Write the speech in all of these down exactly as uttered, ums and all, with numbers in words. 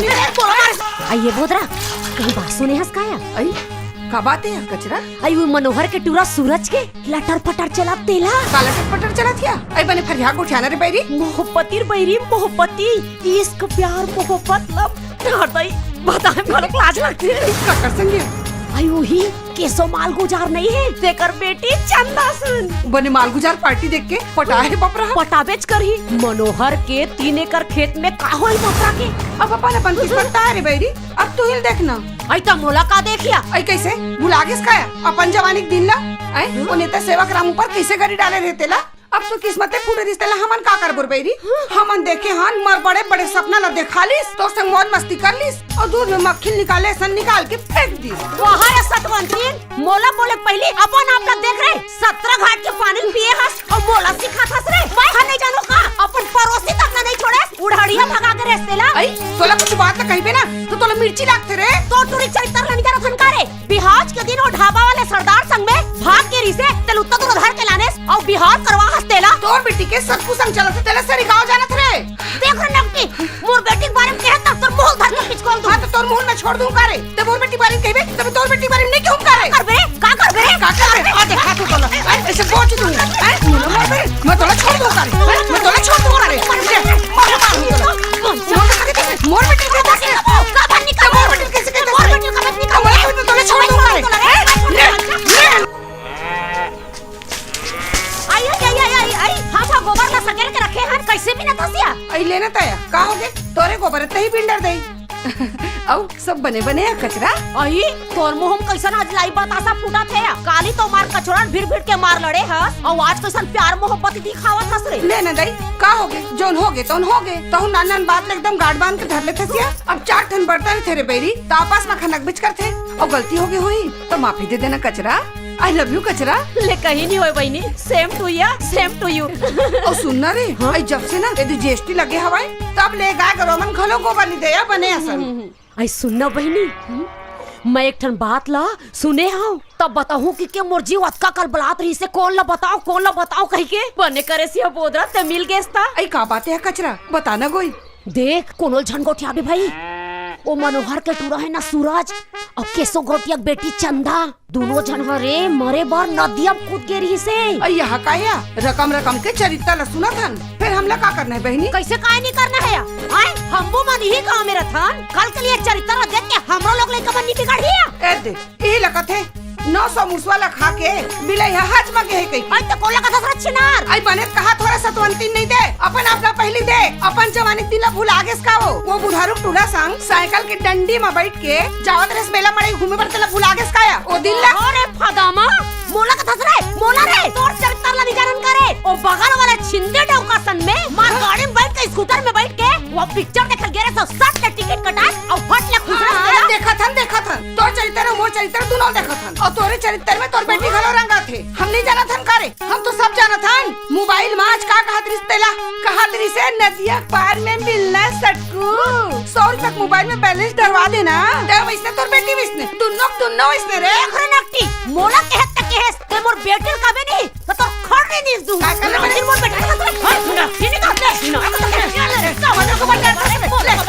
नहीं दे, बोला मारे। अई ये बोदरा, कहीं बात सुने हस का या? अई, का बात हे कचरा? अई वो मनोहर के टूरा सूरज के लटर पटर चलत तेला। का लटर पटर चलत हे? अई बने फरिया गोठियाना रे बैरी। मोहब्बती रे बैरी, मोहब्बती, इश्क, प्यार, मोहब्बत, love, ना दई, बताए में घलोक लाज लगथे। काकर संग? अई उही केसो मालगुजार नहीं हे, तेकर बेटी चंदा सुन। बने मालगुजार party देख के पटाहे बपरा। पटाबेच करही। मनोहर के तीन एकड़ खेत में का होई बपरा के? अब अपन अपन किस्मत ताय रे बैरी, अब तू ही देखना। अई त मोला का देखिया? अई कैसे? भुला गेस का या अपन जवानी के दिन ला? अई, ओ नेता सेवक राम ऊपर कैसे गरी डाले रहे तेला? अब तो किस्मते फूट रिस तेला, हमन का करबो रे बैरी? हमन देखे हन, मर बड़े बड़े सपना ला देखा लिस, तोर संग मौज मस्ती कर लिस, अउ दूध में मक्खी निकाले सन निकाल के फेंक दिस। वाह रे सतवंतीन, मोला बोले पहिली अपन आप ला देख रे, सतरा घाट के पानी पिए हस अउ मोला सिखात हस रे। मैं हा नहीं जानो का, अपन पड़ोसी तक ला नहीं छोड़े, उड़हड़िया भगा के रेस तेला। अई, तोला कुछ बात ला कहिबे ना, तो तोला मिर्ची लागथे रे। तोर टूरी चरित्र ला नहीं जानत हन का रे? बिहाव के दिन ओ ढाबा वाले सरदार संग में भाग के रिसे, तेला उत्ता दूर धर के लानेस, अउ बिहाव करवा हस तेला। तोर बेटी के सतपुत संग चलत हे, तेला सरी गाँव जानत रे। देख रे नकटी, मोर बेटी के बारे में कहे त तोर मुंह धर के पिचकोल दूं। हाँ, तो तोर मुंह में छोड़ दूं का रे? ते मोर बेटी के बारे में कहिबे, तब तोर बेटी के बारे में नहीं कहूं का रे? करबे रे, का करबे रे? का करबे? आ देखा तू तोला, ऐसे बोच दूं, हैं? मोर बेटी, मैं तोला छोड़ दूं का रे? हैं? मैं तोला छोड़ दूं का रे? मोर, मोर, मोर बेटी के कैसे कहता है? मोर बेटी कैसे कहता है? मोर बेटी का मत निकाल। मैं तो तोला छोड़ दूंगा रे। हैं? ले, ले। आई, आई, आई, आई, आई, आई। हाँ, हाँ, गोबर ला सकेर के रखे हन, कैसे भी न धसिया। आई लेना ताया, का होगे? तोरे गोबर तही बिंडर दई। अउ सब बने बने हे कचरा? अई, तोर मुंह में कैसन आज लाई बतासा फूटत हे? काली तो मार कचरा भिड़ भिड़ के मार लड़े हस, अउ आज कैसन प्यार मोहब्बत दिखावत हस रे? ले न दई, का होगे? जौन होगे, तौन होगे। तहु नान नान बात ले एकदम गांठ बांध के धर लेथस या। अब चार ठन बर्तन थे रे बैरी, त आपस में खनक बिच करथे, अउ गलती होगे होही, त माफी दे देना कचरा। I love you कचरा। ले कहीं नहीं होय बहिनी, same to you, same to you। अउ सुन ना रे, हाँ? अई जब से ना एदे G S T लगे हवय, तब ले गाय गरु मन घलो गोबर नहीं देया बने असन। अई सुन ना बहिनी, मैं एक ठन बात ला सुने हंव, तब बताहूं कि के मोर जीव अतका कलबलात रहिसे, कोन ला बताओं, कोन ला बताओं कहिके, बने करे सिया बोदरा ते मिल गेस ता। अई का बात हे कचरा, बता ना गोई। देख, कोनो झन गोठियाबे भाई, ओ मनोहर के टूरा हे ना सूरज, अउ केसो गोठिया के बेटी चंदा, दूनो झन ह रे मरे बर नदिया म कूद गे रिहिसे। अइया, का या? रकम रकम के चरित्र ल सुनत हन, फेर हमला का करना हे बहिनी? कइसे काय नइ करना हे या? आय, हमू मन इही गांव में रथन, कल के लिए चरित्र ल देख के हमरो लोग लइका मन नइ बिगड़ही या? ए दे, इही ल कथे, नौ सौ मुसवा ल खा के बिलई ह हज म गे हे कहिके। अइ त कोला कथस रे छिनार। अइ बने कहा थोरा सतवंती नइ दे, अपन आप ल पहिली दे, अपन जवानी दिन ल भुला गेस का वो? वो बुढ़ारू टूरा संग साइकिल के डंडी म बइठ के जावत रेहेस मेला मड़ई घूमे बर, तेला भुला गेस का या? ओ दिन ल। अरे फदामा, मोला कथस रे, मोला रे, तोर चरित्र ल नइ जानन का रे? वो बगल वाला छिंदे डौका सन में मार गाड़ी में बैठ के, स्कूटर में बैठ के वो पिक्चर देखल गे रहे, सब सट ले टिकट कटा और फट ले खुसरस हाँ, देला। देखत हन, देखत हन। तोर चरित्र अउ मोर चरित्र दुनों देखत हन। अउ तोरे चरित्र में तोर बेटी घलो रंगत हे। हम नहीं जानत हन का रे? हम तो सब जानत हन। मोबाइल में आज का कहत रिस तेला? कहत रिस हे, "नदिया पार में मिलना सटकू।" सौ रुपया के मोबाइल में बैलेंस डरवा देना। ते वैसने तोर बेटी वैसने। दुनों के दुनों वैसने रे। देख रे नकटी, मोला कहत तक कहेस, ते मोर बेटी ल कबे नहीं। तो तोर खर नहीं दिस दूँ। का करना पड़े? फिर मोर बेटा का तोर खर दूँगा। ये नहीं तो ले। ना, तो ले। ले, ले, ले। का मतलब को बता दे। ले, ले, ले।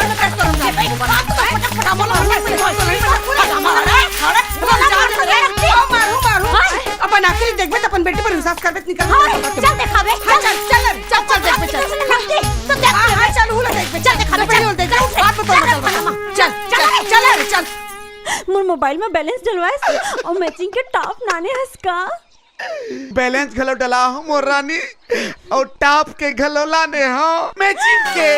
मारू, मारू। हाँ? अपन आँखी देखबे त अपन बेटी पर विश्वास करबे त निकल हाँ, चल देखाबे। हाँ, चल, चल, चल, चल देखबे, चल। तो देख हाँ, हाँ, चल, हुला देखबे, चल देखाबे, चल। चल, चल, चल। मोर मोबाइल में बैलेंस डलवाए अउ मैचिंग के टॉप लाने हस का? बैलेंस घलो डला हो मोर रानी, अउ टॉप के घलो लाने हो, मैचिंग के।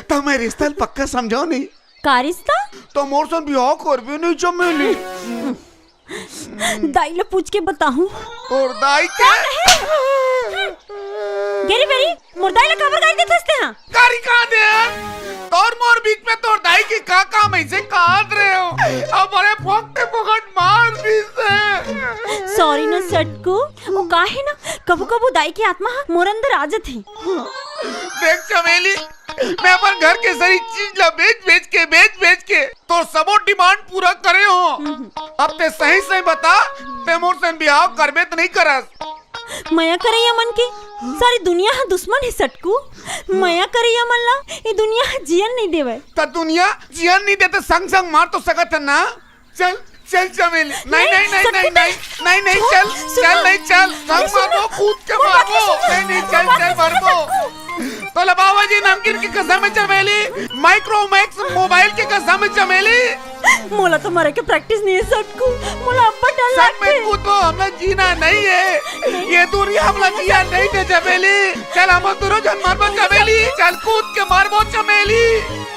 त मैं रिश्ता ल पक्का समझो नहीं। का रिश्ता? त मोर सन बिहाव करबे नहीं चमेली। दाई ल पूछ के बताहूँ। तोर दाई के? गे रे बेरी, मोर दाई ल काबर गारी देथस तेहा? गारी का दे? तोर मोर बीच में तोर दाई के का काम, ऐसे काट रहे हो? अब बड़े फोकटे फोकट मार दिस हे। सॉरी ना सटकू, वो का हे ना, कभू कभू दाई के आत्मा ह मोर अंदर आ जथे। देख चमेली, मैं अपन घर के सारी चीज ला बेच बेच के, बेच बेच के तोर सबो डिमांड पूरा करे हो। अब ते सही सही बता, ते मोर सन बिहाव करबे त नहीं करस? मया करइया मन के सारी दुनिया ह दुश्मन हे सटकू। मया करइया मन ला ये दुनिया ह जियन नहीं देवय। त दुनिया जियन नहीं देते, संग संग मार तो सकत हे ना? चल, चल चमेली। नहीं, नहीं, नहीं, सटकू नहीं, नहीं, नहीं, नहीं, छोड़, चल, सुनो। चल, नहीं, चल। संग मारबो, कूद के मारबो। नहीं, नहीं, चल, चल, मारबो। तोला बाबा जी नमकीन के कसम हे चमेली, माइक्रोमैक्स मोबाइल के कसम हे चमेली। मोला तो मरे के प्रैक्टिस नहीं हे सटकू, मोला अब्बड़ डर सच में लगथे। कूदबो, हमला जीना नहीं हे, ये दुनिया हमला जिया नहीं दे चमेली। चल हम दोनों झन मरबो चमेली, चल कूद के मरबो चमेली।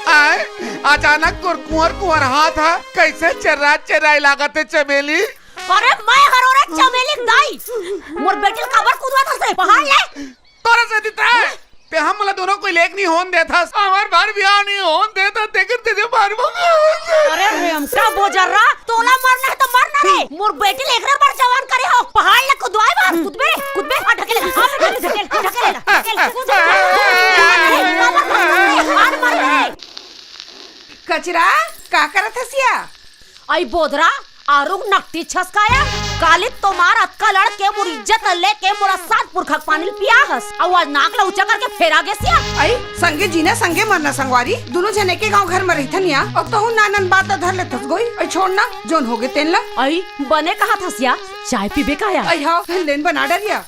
आय, अचानक तोर कुंवर कुंवर हाथ ह कैसे चर्रा चर्राए लागत हे चमेली। अरे मैं हरों रे चमेली दाई, मोर बेटी ल काबर कुदवाथस रे, पहाड़ ले। तोरा से दिता है। ते हम मोला दोनों कोई लेक नहीं होन देथस। हमार बार बिहाव नहीं होन देथस, तेकर तेरे मारबो। अरे रेमटा बोजर्रा, तोला मरना हे त मरना रे। मोर बेटी ल एकरे बर जवान करे हो। पहाड़ ले कुदवाए बर, कुदबे, कुदबे, हाँ, ढकेल, हाँ, ढकेल, ढकेल, ढकेल, ढकेल, कूद, कूद, कूद, कूद, कूद, कूद, कूद, कूद, कूद, कूद, कचरा, का करत हस या? अई बोदरा, आरुग नकटी छसकाया। काली तोमार अतका लड़ के मोर इज्जत ल लेके मोला सात पुरखा के पानी ल पिया हस। अउ आज नाक ल ऊंचा करके फेर आ गेस या। अई, संगे जीना, संगे मरना संगवारी। दुनों झन एके गांव घर म रहिथन या। अउ तहूं नानन बात ल धर लेथस गोई। अई छोड़ ना, जोन होगे तेन ल। अई, बने कहत हस या, चाय पीबे का या? अई हाव, लेन बना डर या।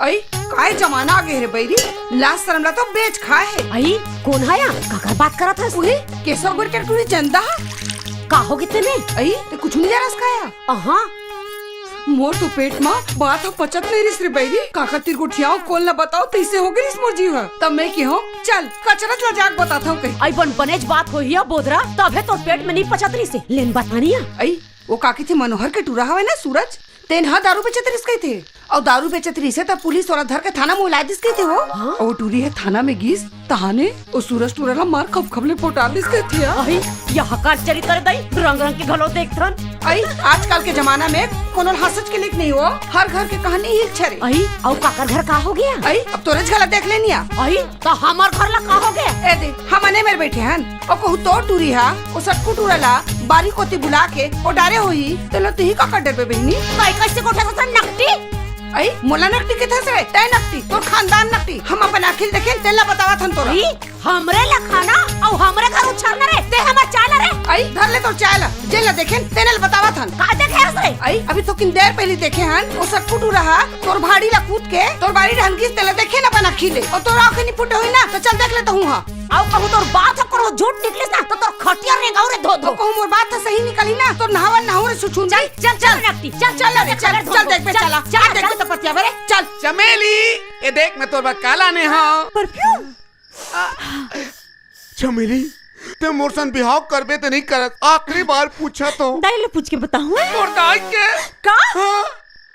अई, काय जमाना आ गे रे बईरी, लाज शरम ला तो बेच खाए हे। अई, कोन हा या? काकर बात करत हस? उही, केसव गुर के टूरी चंदा हा। का होगे तेमे? अई, ते कुछु नहीं जानस का या? अहा। मोर तो पेट मा बात ह पचत नहीं रिस रे बईरी। काकर तीर गोठियाव, कोन ला बताव, तइसे होगे रिस मोर जीव ह। तब मैं केहों, चल, कचरत ला जाके बताथंव कही। अई बन बनेच बात होही या बोदरा, तभे तोर पेट में नहीं पचत रिस हे। लेन बतानी या। अई, वो का कहिथे मनोहर के टूरा हवय ना सूरज, तेन ह दारू बेचत रिस कहिथे। अउ दारू बेचत रिस हे त पुलिस ओला धर के थाना म उला दिस कहिथे वो। हाँ? अउ वो टूरी ह थाना में गिस, तहाने ओ सूरज टूरा ला मार खप खप ले पोटार दिस कहिथे यार। अई, यह का चरित्र दई, रंग रंग के घलो देखथन। अई, आजकल के जमाना में कोनो ल हंसच के लेक नहीं हो, हर घर के कहानी ही छरे। अई, अउ काकर घर का होगे? अई, अब तोरेच घला देख लेनी आ। अई, त हमर घर ला का होगे? ए दे, हम अने मेर बैठे हन। अउ कहूँ तोर टूरी हा, ओ सटकू टूरा ला बारी कोती बुला के ओ डारे होही, तेला तुही का कर डरबे बहिनी? कई कइसे गोठा ससन नकटी? अई, मोला नकटी के थस रे, तै नकटी, तोर खानदान नकटी। हम अपन आँखी ल देखेन, तेला बतावत हन तोरा। अई, हमरे ला खाना अउ हमरे घर उछरना रे, ते हमर चाय ला रे। अई, धर ले तोर चाय ला, जेन ला देखेन, तेने ला बतावत हन। का देखे हस रे? अई, अभी थोकिन देर पहिली देखे हन, ओ सटकू टूरा हा, तोर भाड़ी ला कूद के, तोर बारी डहन गिस, तेला देखेन अपन आँखी ले। अउ तोर आँखी नी फूटे होही ना, त चल देख ले तहूँ हा। अउ कहूँ तोर बात ह कोनो झूठ निकलिस ना, त तोर खटिया रेंगाहूँ रे धो धो। अउ कहूँ मोर बात ह सही निकली ना, तोर नहावन नहाहूँ रे छुछुंदरी। चल, चल, चल, नकटी, चल, चल रे, चल, चल, चल, देखबे, चल, चल, चल, देखबे, चल, त पतिया बरे, चल। चमेली, ए देख, मैं तोर बर का लाने हंव। परफ्यूम। आ, चमेली, ते मोर सन बिहाव करबे त नहीं करत? आखिरी बार पूछत हंव। दाई ले पूछ के बताहूँ। तोर दाई के? का? हाँ।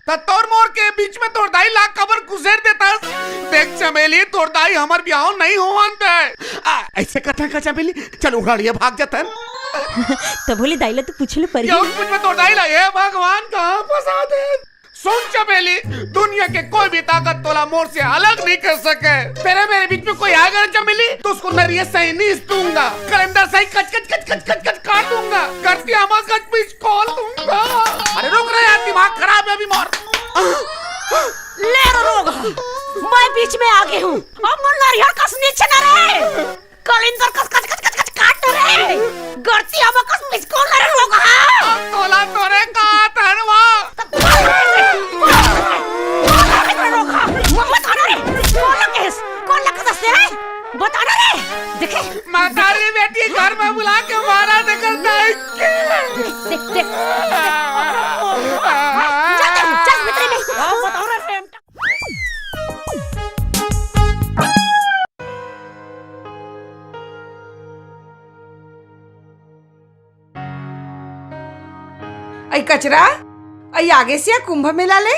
त तोर मोर के बीच में तोर दाई ला काबर घुसेर देतस? देख चमेली, तोर दाई हमर बिहाव नहीं होवन दे। आ, ऐसे कथा का चमेली, चल उड़ाड़िया भाग जातन। त भोली दाई ला तो पूछे ले परी। ये कुछ में तोर दाई ला, हे भगवान, कहाँ फंसा दे? सुन चमेली, दुनिया के कोई भी ताकत तोला मोर से अलग नहीं कर सके। तेरे मेरे बीच में कोई आएगा ना चमेली, तो उसको नरिये सही नहीं दूंगा, कलंदर सही कच कच कच कच कच कच काट दूंगा, करती आमा कच बीच खोल दूंगा। अरे रुक रे यार, दिमाग खराब है अभी मोर। ले रे रोगहा, मैं बीच में आ गई हूँ। अब मोर नरियर कस नीचे न रे, कलिंदर कस कच कच कच कच काट रे, गरती आमा कस बीच खोल रे रोगहा। तोला तोरे का धनवा। रोगहा, बता ना रे, कौन लगे, कौन लगे दस्ते रे? बता ना रे, देखे। मतारी बेटी घर में बुला के मारा देकर नहीं के। देख, देख। चल, चल, भीतरे में। हाँ, बताओ रे, प्रेम। अई कचरा, अई आगे सिया कुंभ मेला ले।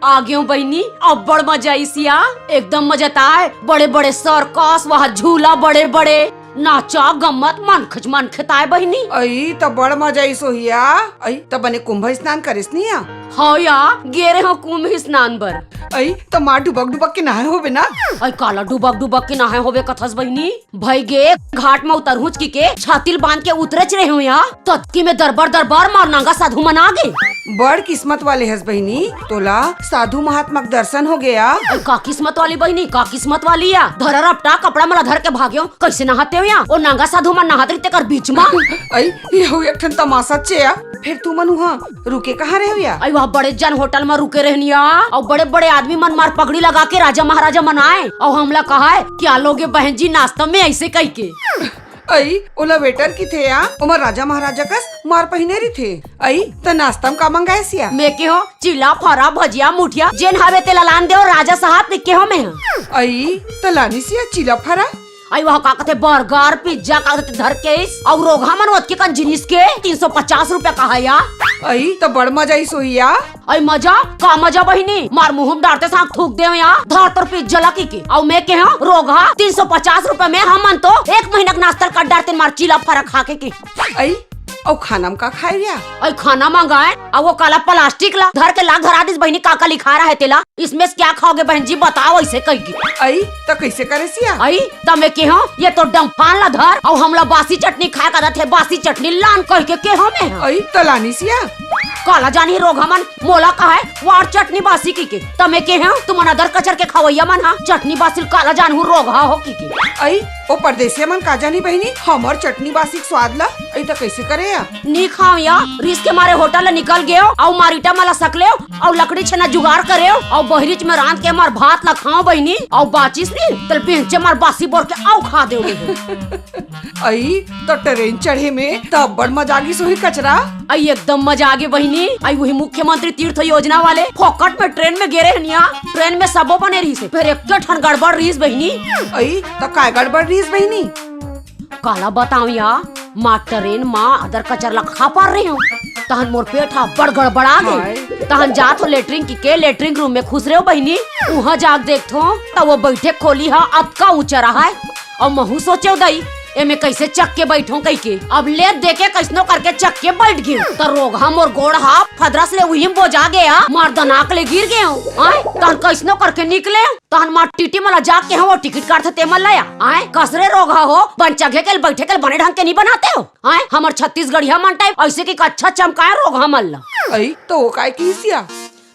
आगे हूँ बहिनी, अब्बड़ मजा आइस या, एकदम मजा ताय। बड़े बड़े सर्कस, वहाँ झूला बड़े बड़े, नाचा गम्मत मनखच मनखे ताय बहिनी। अई त बड़ मजा आइस होही या। अई त बने कुंभ स्नान करिस नी या? हाँ या, गे रहे हो कुंभ स्नान बर। अई त मार डुबक डुबक के नहाए होबे ना? अई काला डुबक डुबक के नहाए होबे कथस बहिनी? भई गे घाट में उतरहूँच किके छातिल बांध के उतरेच रहे हूँ या, ततकी में दरबार दरबार मार नांगा साधु मन आ गे। बड़ किस्मत वाले हस बहिनी, तोला साधु महात्मा के दर्शन हो गया। अई का किस्मत वाली बहिनी, का किस्मत वाली या? धरा रपटा कपड़ा मला धर के भाग्यो, कैसे नहाते हो या? ओ नांगा साधु मन नहात रहिते कर बीच में। अई, ये हो एक ठन तमाशा चे या। फिर तुमन उहाँ रुके कहाँ रहे हो या? अई वहाँ बड़े जन होटल में रुके रहनी या, अउ बड़े बड़े आदमी मन मार पगड़ी लगा के राजा महाराजा मन आए, अउ हमला कहा है, क्या लोगे बहन जी नाश्ता में, ऐसे कह के। अई, ओला वेटर किथे या, ओमा राजा महाराजा कस मार पहिने रिथे। अई, त नाश्ता में का मंगाए सिया? मैं के हो, चिला, फरा, भजिया, मुठिया, जेन हावे तेला लान देव राजा साहब, ते के हो मैं। अई, त लानी सिया चिला फरा? अई, वह का कथे बर्गर, पिज्जा का कथे धर के इस, अउ रोगहा मन ओतके कन जिनिस के तीन सौ पचास रुपया कहा या। अई, त बड़ मजा ही सोही या। अई मजा, का मजा बहिनी? मार मुंह में डारते सांक थूक देव या। धर तोर पिज्जा ला किके। अउ मैं के हूँ, रोगहा, तीन सौ पचास रुपया में हमन तो एक महीना के नाश्ता कर डारते मार चिला फरा खा के की। अई, अउ खाना में का खाए या? अई खाना मंगाए, अउ वो काला प्लास्टिक ला धर के ला धरा दिस बहिनी, का का लिखा रहा है तेला? इसमें से क्या खाओगे बहन जी, बताओ ऐसे कह के। अई, त कैसे करे सिया? अई, त मैं के हूँ, ये तो डम्फान ला धर, अउ हमला बासी चटनी खाए का आदत है, बासी चटनी लान कह के के हूँ मैं। अई, त लानी सिया? काला जानी रोगहा मन, मोला कहा है, वार चटनी बासी किके। त मैं के हूँ, तुमन अदर कचर के खवैया मन हा, चटनी बासी काला जानहू रोगहा हो किके। अई, ओ परदेसिया मन का जानी बहिनी, हमर चटनी बासी के स्वाद ला। अई, त कैसे करे या? नी खाओ या, रिस के मारे होटल ले निकल गेव, अउ मार ईटा मला सकलेव, अउ लकड़ी छेना जुगाड़ करेव, अउ बहिरीच में रांध के मार भात ला खाओ बहिनी, अउ बाचिस नी, तल बेंचे मार बासी बोर के अउ खा देव। अई, त ट्रेन चढ़े में त अब्बड़ मजा आगी सोही कचरा। अई, एकदम मजा आगे बहिनी। अई, वही मुख्यमंत्री तीर्थ योजना वाले फोकट में ट्रेन में गे रहनिया, ट्रेन में सबो बने रहिस हे, फिर एक ठन गड़बड़ रहिस बहिनी। अई, त काय गड़बड़ रहिस बहिनी? काला बताऊं या, माँ ट्रेन माँ अदर कचर ला खा पार रहे हो, तहन मोर पेट हा बड़ गड़बड़ा गे। हाय। तहन जात हो लेटरिन किके लेटरिन रूम में खुसरे हो बहिनी, उहाँ जाके देखथो त वो बैठे खोली हा अतका ऊंचा रहा है। अउ महू सोचेव दई, एमे कैसे चक के बैठो कहिके। अब ले देके कैसनो करके चक के बैठ गेव। त रोगहा मोर गोड़ हा फदरस ले उही में बोजा गया, मार दनाक ले गिर गेव। आय, तहन कैसनो करके निकले। तहन मार टीटी मला जाके हम वो टिकट काटथे ते मन लाया। आय, कसरे रोगहा हो, बन चघे के बैठे के बने ढंग के नहीं बनाते हो। आय, हमर छत्तीसगढ़िया मन टाइप ऐसे की अच्छा चमकाए रोगहा मन ला। अई, तो वो काय किहिस या?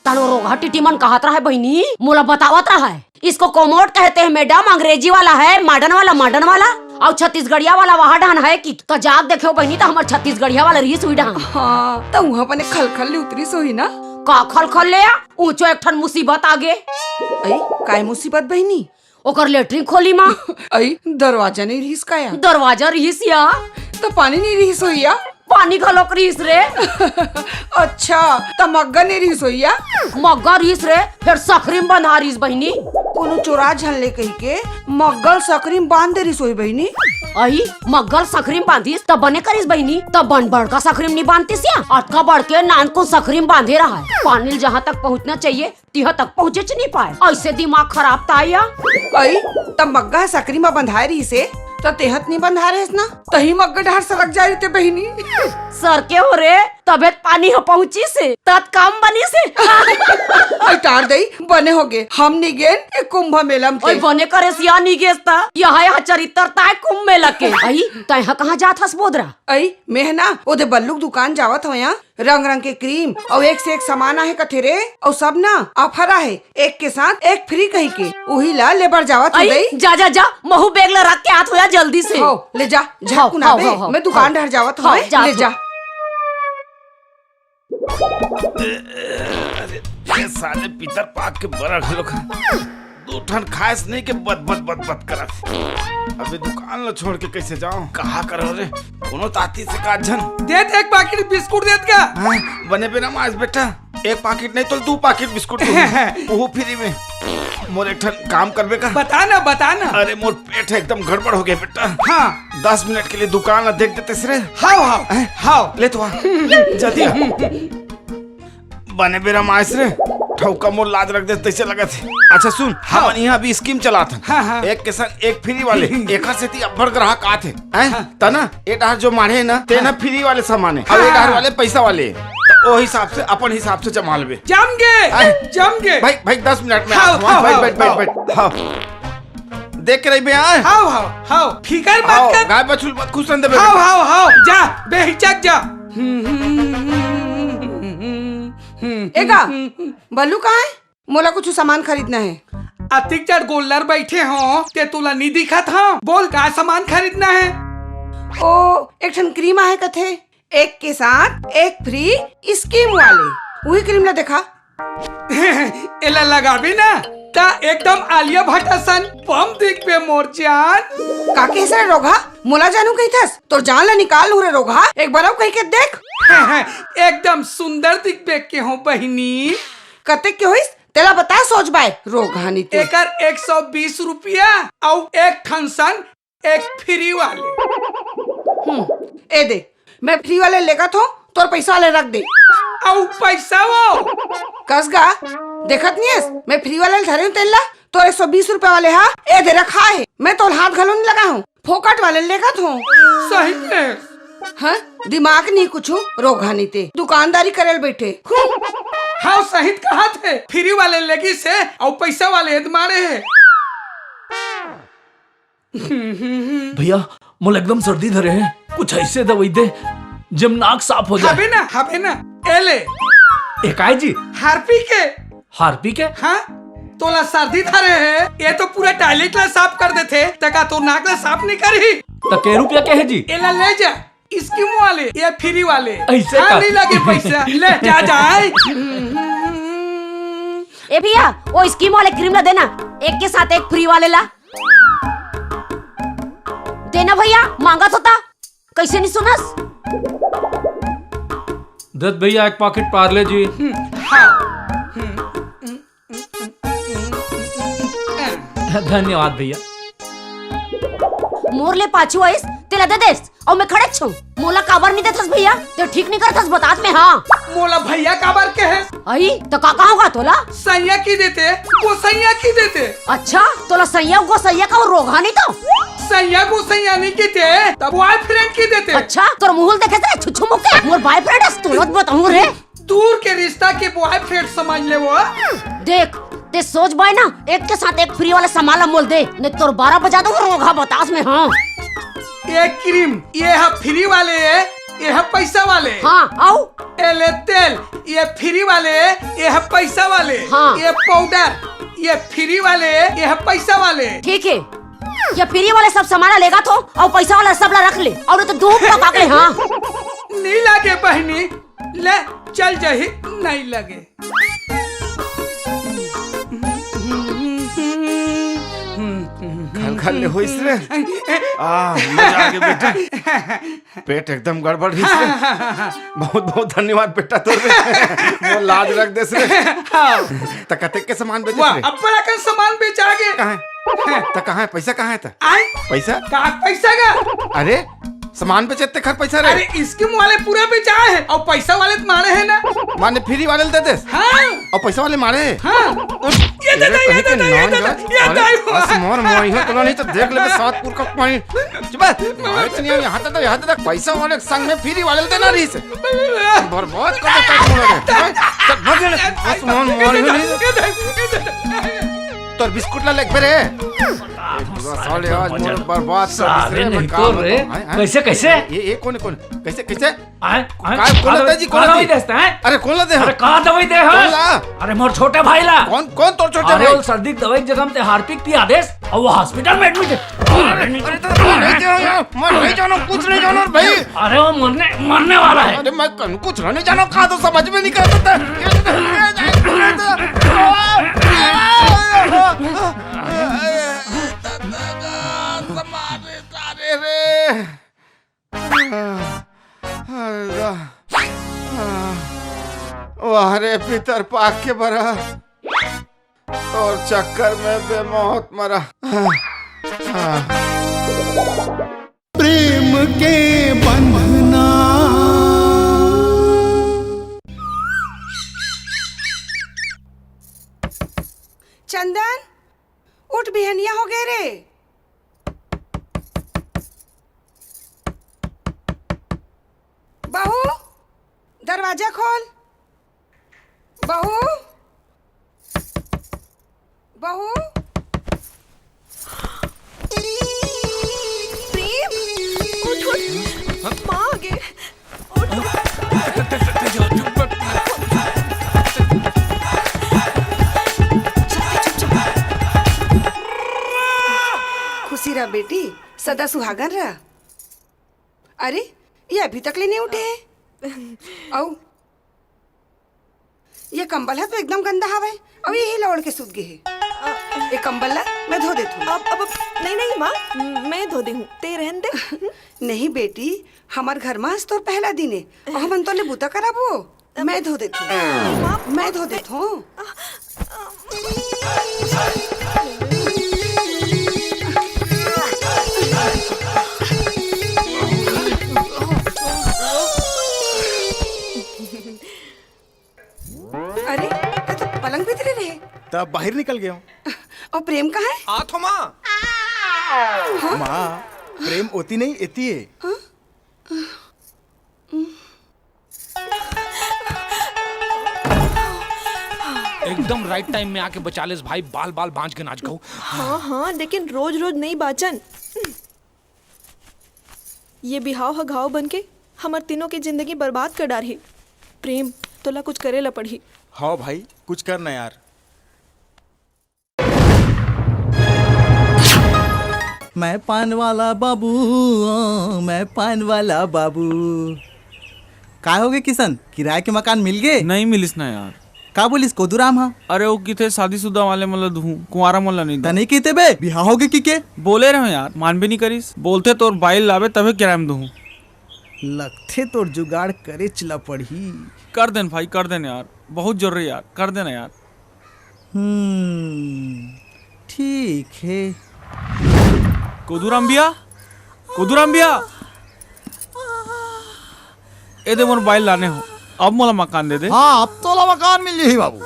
तहन वो रोगहा टीटी मन कहत रहा है बहिनी, मोला बतावत रहा है। इसको कोमोड कहते हैं मैडम, अंग्रेजी वाला है, मॉडर्न वाला, मॉडर्न वाला, अउ छत्तीसगढ़िया वाला वहाँ डहन है कि। त जाके देखेव बहिनी, त हमर छत्तीसगढ़िया वाला रहिस उही डहन। हाँ, त उहाँ बने खलखल ले उतरिस होही ना? का खलखल ले या? ऊंचो एक ठन मुसीबत आगे। अई, काय मुसीबत बहिनी? ओकर लेटरिन खोली मा। अई, दरवाजा नहीं रहिस का या? दरवाजा रहिस या। त पानी नहीं रहिस होही या? पानी घलोक रिहिस रे। अच्छा, त मग्गा नइ रिहिस होही या? मग्गा रिहिस रे, फेर सकरी म बंधा रिहिस बहिनी। कोनो चोरा झन ले कहिके मग्गा ल सकरी म बांध दे रिहिस होही बहिनी। अई, मग्गा ल सकरी म बांधिस त बने करिस बहिनी, त बन बड़का सकरी म नइ बांधतिस या, अतका बड़के नानकुन सकरी म बांधे रहय। पानी ल जहाँ तक पहुँचना चाहिए, तिहा तक पहुँचेच नइ पाय। अइसे दिमाग खराब ताय या। अई, त मग्गा ह सकरी म बंधाय रिहिस हे, त तेंहा त नइ बंधाय रहेस ना, तहीं मग्गा डहर सरक जाय रहिते बहिनी। सरके हो रे, तभे त पानी ह पहुँचिस हे, तत काम बनिस हे। अई टार दई, बने होगे, हम नइ गेन ए कुंभ मेला म ओए ते। बने करेस या नइ गेस त, यहा यहा चरित्र ताय कुंभ मेला के। अई, तैं ह कहाँ जात हस बोदरा? अई, मेंह ना, ओदे बल्लू के दुकान जावत हवं या। रंग रंग के क्रीम अउ एक से एक सामान आहे कथे रे, अउ सब ना ऑफर आहे, एक के साथ एक फ्री कहिके, उही ला ले बर जावत हवं अई, दई। जा, जा, जा, महू बैग ला रख के आत हों या जल्दी से। हव, ले जा, झटकुन आबे, हव, हव। मैं दुकान डहर जावत हवं, हव, जात ले हवं। जा। अरे, ये साले पितर पाक के बरा घलो खा। दू ठन खास नहीं के बत, बत, बत, बत करत। अबे दुकान ला छोड़ के कैसे जाओ? कहा करो रे? कोनो ताती से का झन? दे दे एक पाकिट बिस्कुट दे दे का? हाँ, बने बिना मास बेटा। एक पाकिट नहीं तो दू पाकिट बिस्कुट दूँ। वो फ्री में। मोर एक ठन काम करबे का? बता ना, बता ना। अरे मोर पेट है एकदम गड़बड़ हो गया बेटा। हाँ। दस मिनट के लिए दुकान ला देख देते सरे। हाव, हाव, हैं? हाव। ले तो आ। जल्दी आ। बने बेरा म आइस रे, ठौका मोर लाज रख दे तइसे लगत हे। अच्छा सुन, हाँ। हमन इहाँ अभी स्कीम चलात हन। हाँ, हाँ। एक के संग एक फ्री वाले, एखर सेती अब्बड़ ग्राहक आत हे, हैं? हाँ। त ना, ए डहर जो माढ़े हे ना, तेन ह फ्री वाले सामान हे, अउ ए हाँ। डहर वाले पइसा वाले हे। त ओ हिसाब से, अपन हिसाब से जमा लेबे। जम गे, हैं? जम गे। भाई, भाई, दस मिनट में हाँ, आत हूँ, हाँ, भाई, हाँ, बैठ, बैठ, हाँ। बैठ, हाँ। देख के रहिबे, हाँ? हाव, हाव, हाव, फिकर मत हाव, कर। गाय बछरू मत खुसन देबे हाव, बेटा। हाव, हाव, जा, बेहिचक जा। ए गा, बल्लू कहाँ हे? मोला कुछ सामान खरीदना हे। अतिक जड़ गोल्लर बइठे हों, ते तोला नी दिखत हों। बोल, का सामान खरीदना हे? ओ, एक ठन क्रीम आहे कथे, एक के साथ एक फ्री स्कीम वाले। उही क्रीम ला देखा। एला लगाबे ना, त एकदम आलिया भट्ट असन बम दिखबे मोर जान। का कहिस रे रोगहा? मोला जानू कहिथस? तोर जान ला निकाल लूं रे रोगहा, एक बार अउ कहिके देख। एकदम सुंदर दिखबे केहों बहिनी। कतेक के होइस? तेला बता सोच बाय, रोगहा नी ते। एकर एक सौ बीस रुपया अउ एक ठन सन एक फ्री वाले। हम्म, ए दे, मैं फ्री वाले लेगत हों, तोर पइसा वाले रख दे। अउ पइसा वो? कस गा, देखत नइ हस, मैं फ्री वाले ल धरे हों तेन ला, तोर एक सौ बीस रुपया वाले हा, ए दे रखा हे, मैं तोर हाथ घलो नइ लगाय हों, फोकट वाले लेगत हों। सही में? हाँ, दिमाग नइ कुछु, रोगहा नी ते, दुकानदारी करे ल बइठे। हम्म। हाँ, सही कहत हे, फ्री वाले लेगिस हे, अउ पइसा वाले एदमाड़े हे। भैया, मोला एकदम सर्दी धरे हे, कुछ अइसे दवई दे, जेम नाक साफ हो जाय। हबे ना, हबे ना, ए ले। ए काय जी? हारपी के। हारपी के? हाँ, तोला सर्दी धरे हे, ए तो पूरा टॉयलेट ला साफ कर देथे, त का तोर नाक ला साफ नइ करही? त के रुपया के हे जी? एला ले जा, स्कीम वाले, ए फ्री वाले। अइसे हाँ, का? नइ लगे पइसा, ले जा, जा। ए भैया, ओ स्कीम वाले क्रीम ला देना, एक के साथ एक फ्री वाले ला। देना भैया, मांगत हों त, कइसे नइ सुनस? दे भैया, एक पाकिट पार्ले जी। धन्यवाद भैया। मोर ले पाछू आइस, तेला दे देस। अउ मैं खड़े छूं। मोला काबर नइ देथस भैया? ते ठीक नइ करथस, बतात में हाँ। मोला भैया काबर कहे? अई, त का कहांव गा तोला? सैया कहि देते, गोसैया कहि देते। अच्छा, तोला सैया गोसैया कहांव, रोगहा नी तो। सैया गोसैया नइ कहिते, त बॉयफ्रेंड कहि देते। अच्छा, तोर मुंह ल देखे से छुच्छू मुक्के, मोर बॉयफ्रेंड अस, तोला बताहूं रे। दूर के रिश्ता के बॉयफ्रेंड समझ ले वो। देख, ते सोच बाय ना, एक के साथ एक फ्री वाले सामान ला मोल दे, नहीं तोर बारह बजा दूं रोगहा बतास में, हाँ। ये क्रीम, ये ह फ्री वाले हे, ये ह पैसा वाले। हाँ, अउ? ये ले तेल, ये फ्री वाले हे, ये ह पैसा वाले। हाँ। ये पाउडर, ये फ्री वाले हे, ये ह पैसा वाले। ठीक हे, ये फ्री वाले सब सामान ला लेगत हों, अउ पैसा वाला सब ला रख ले, अउ नहीं तो धूप पका के, हाँ। नी लागे बहिनी, ले चल जाही, नहीं लगे। खाल घर ले होइस रे। आ, मजा आ गया बेटा। पेट एकदम गड़बड़ रहिस रे। बहुत बहुत धन्यवाद बेटा तोर रे। मोर लाज रख देस रे। हाँ। त कतेक के सामान बेचेस वाह, रे? अब्बड़ अकन सामान बेचा गे। कहाँ हे? त कहाँ हे? पैसा कहाँ हे त? आय? पैसा? का पैसा का? अरे, सामान बेचे तेखर पैसा रे। अरे, scheme वाले पूरा बेचा हे अउ पैसा वाले त मारे हे ना। माने free वाले ल दे देस? हाँ। अउ पैसा वाले मारे हे? हाँ। ये दे दे, ये दे दे, ये दे दे, ये दे दे। अरे, बस मोर मोही हो तो नहीं तो देख ले सात पुरखा पानी। चुप। मारे तो नहीं, यहाँ तक, यहाँ तक पैसा वाले संग में free वाले ल देना रहिस। बर्बाद कर देता है तुम्हारे। चल, भाग ले। बस मोर मोही हो नहीं। तोर बिस्कुट ला लेके रे। साले आज मोर बर्बाद कर दिस रे, मैं का बताऊं? हैं, हैं? कैसे, कैसे? ये, ये कौन है, कौन? कैसे, कैसे? आय, आय, का, कौन ला दे जी, कौन ला दे? दवाई देस ते, हैं? अरे, कौन ला दे? अरे, का दवाई दे, हैं? कौन ला? अरे, मोर छोटे भाई ला। कौन, कौन तोर छोटे भाई? अरे, वो सर्दी के दवाई के जगह में ते Harpic पिया देस, अउ वो hospital में admit हे। अरे, अरे, तो मैं नहीं जानूं, मैं नहीं जानूं, कुछ नहीं जानूं, भाई। अरे, वो मरने, मरने वाला हे। अरे, मैं कन-, कुछ नहीं जानूं, कहा तो समझ में नहीं करता था। अरे रे। वाह रे पितर पाक के बरा, तोर चक्कर में बे मौत मरा। प्रेम के बंधना। चंदन, उठ, बिहनिया हो गे रे। बहू, दरवाजा खोल। बहू, बहू। प्रेम, उठ, उठ। माँ आ गे। उठ, उठ। खुशी रह बेटी, सदा सुहागन रह। अरे, ये अभी तक ले नहीं उठे हे। अउ ये कंबल ह तो एकदम गंदा हवय, अउ यही ला ओढ़ के सूत गे हे। ये कंबल ला मैं धो देथों। अब, अब, नहीं, नहीं माँ, मैं धो देहूँ, ते रहन दे। नहीं बेटी, हमर घर म आज तोर पहला दिन हे, अउ हमन तोर ले बूता कराबो। मैं धो देथों। माँ, मैं धो देथों। अरे, ये तो पलंग भीतरे रहे। तब बाहिर निकल गेंव। अउ प्रेम कहाँ हे? आथों माँ। हाँ? माँ, प्रेम ओती नहीं, एती हे। हाँ? एकदम right time में आके बचा लेस भाई, बाल बाल बांच के नाच कहूँ। हाँ, हाँ, लेकिन रोज रोज नहीं बाचन। ये बिहाव ह घाव बन के हमर तीनों के जिंदगी बर्बाद कर डारही। प्रेम, तोला कुछ करे ला पड़ही। हाँ भाई, कुछ कर ना यार। मैं पान वाला बाबू, ओ, मैं पान वाला बाबू। काय होगे किशन, किराया के मकान मिल गे? नहीं मिलिस ना यार। का बोलिस कोदूराम हा? अरे वो किथे शादीशुदा वाले मन ल दूहूं, कुंवारा मन ल नहीं दूहूं। त नहीं किथे बे, बिहाव होगे किके? बोले रहेंव यार, मानबे नहीं करिस। बोलथे तोर बाई ल लाबे तभे किराया में दूहूं। लगथे तोर जुगाड़ करेच ल पड़ही। कर देन भाई, कर देन यार, बहुत जरूरी यार, कर देना यार। हम्म, ठीक हे। कोदूराम भैया, कोदूराम भैया, ए दे मोर बाई ल लाने हों, अब मोला मकान दे दे। हाँ, अब तोला मकान मिल जाही बाबू।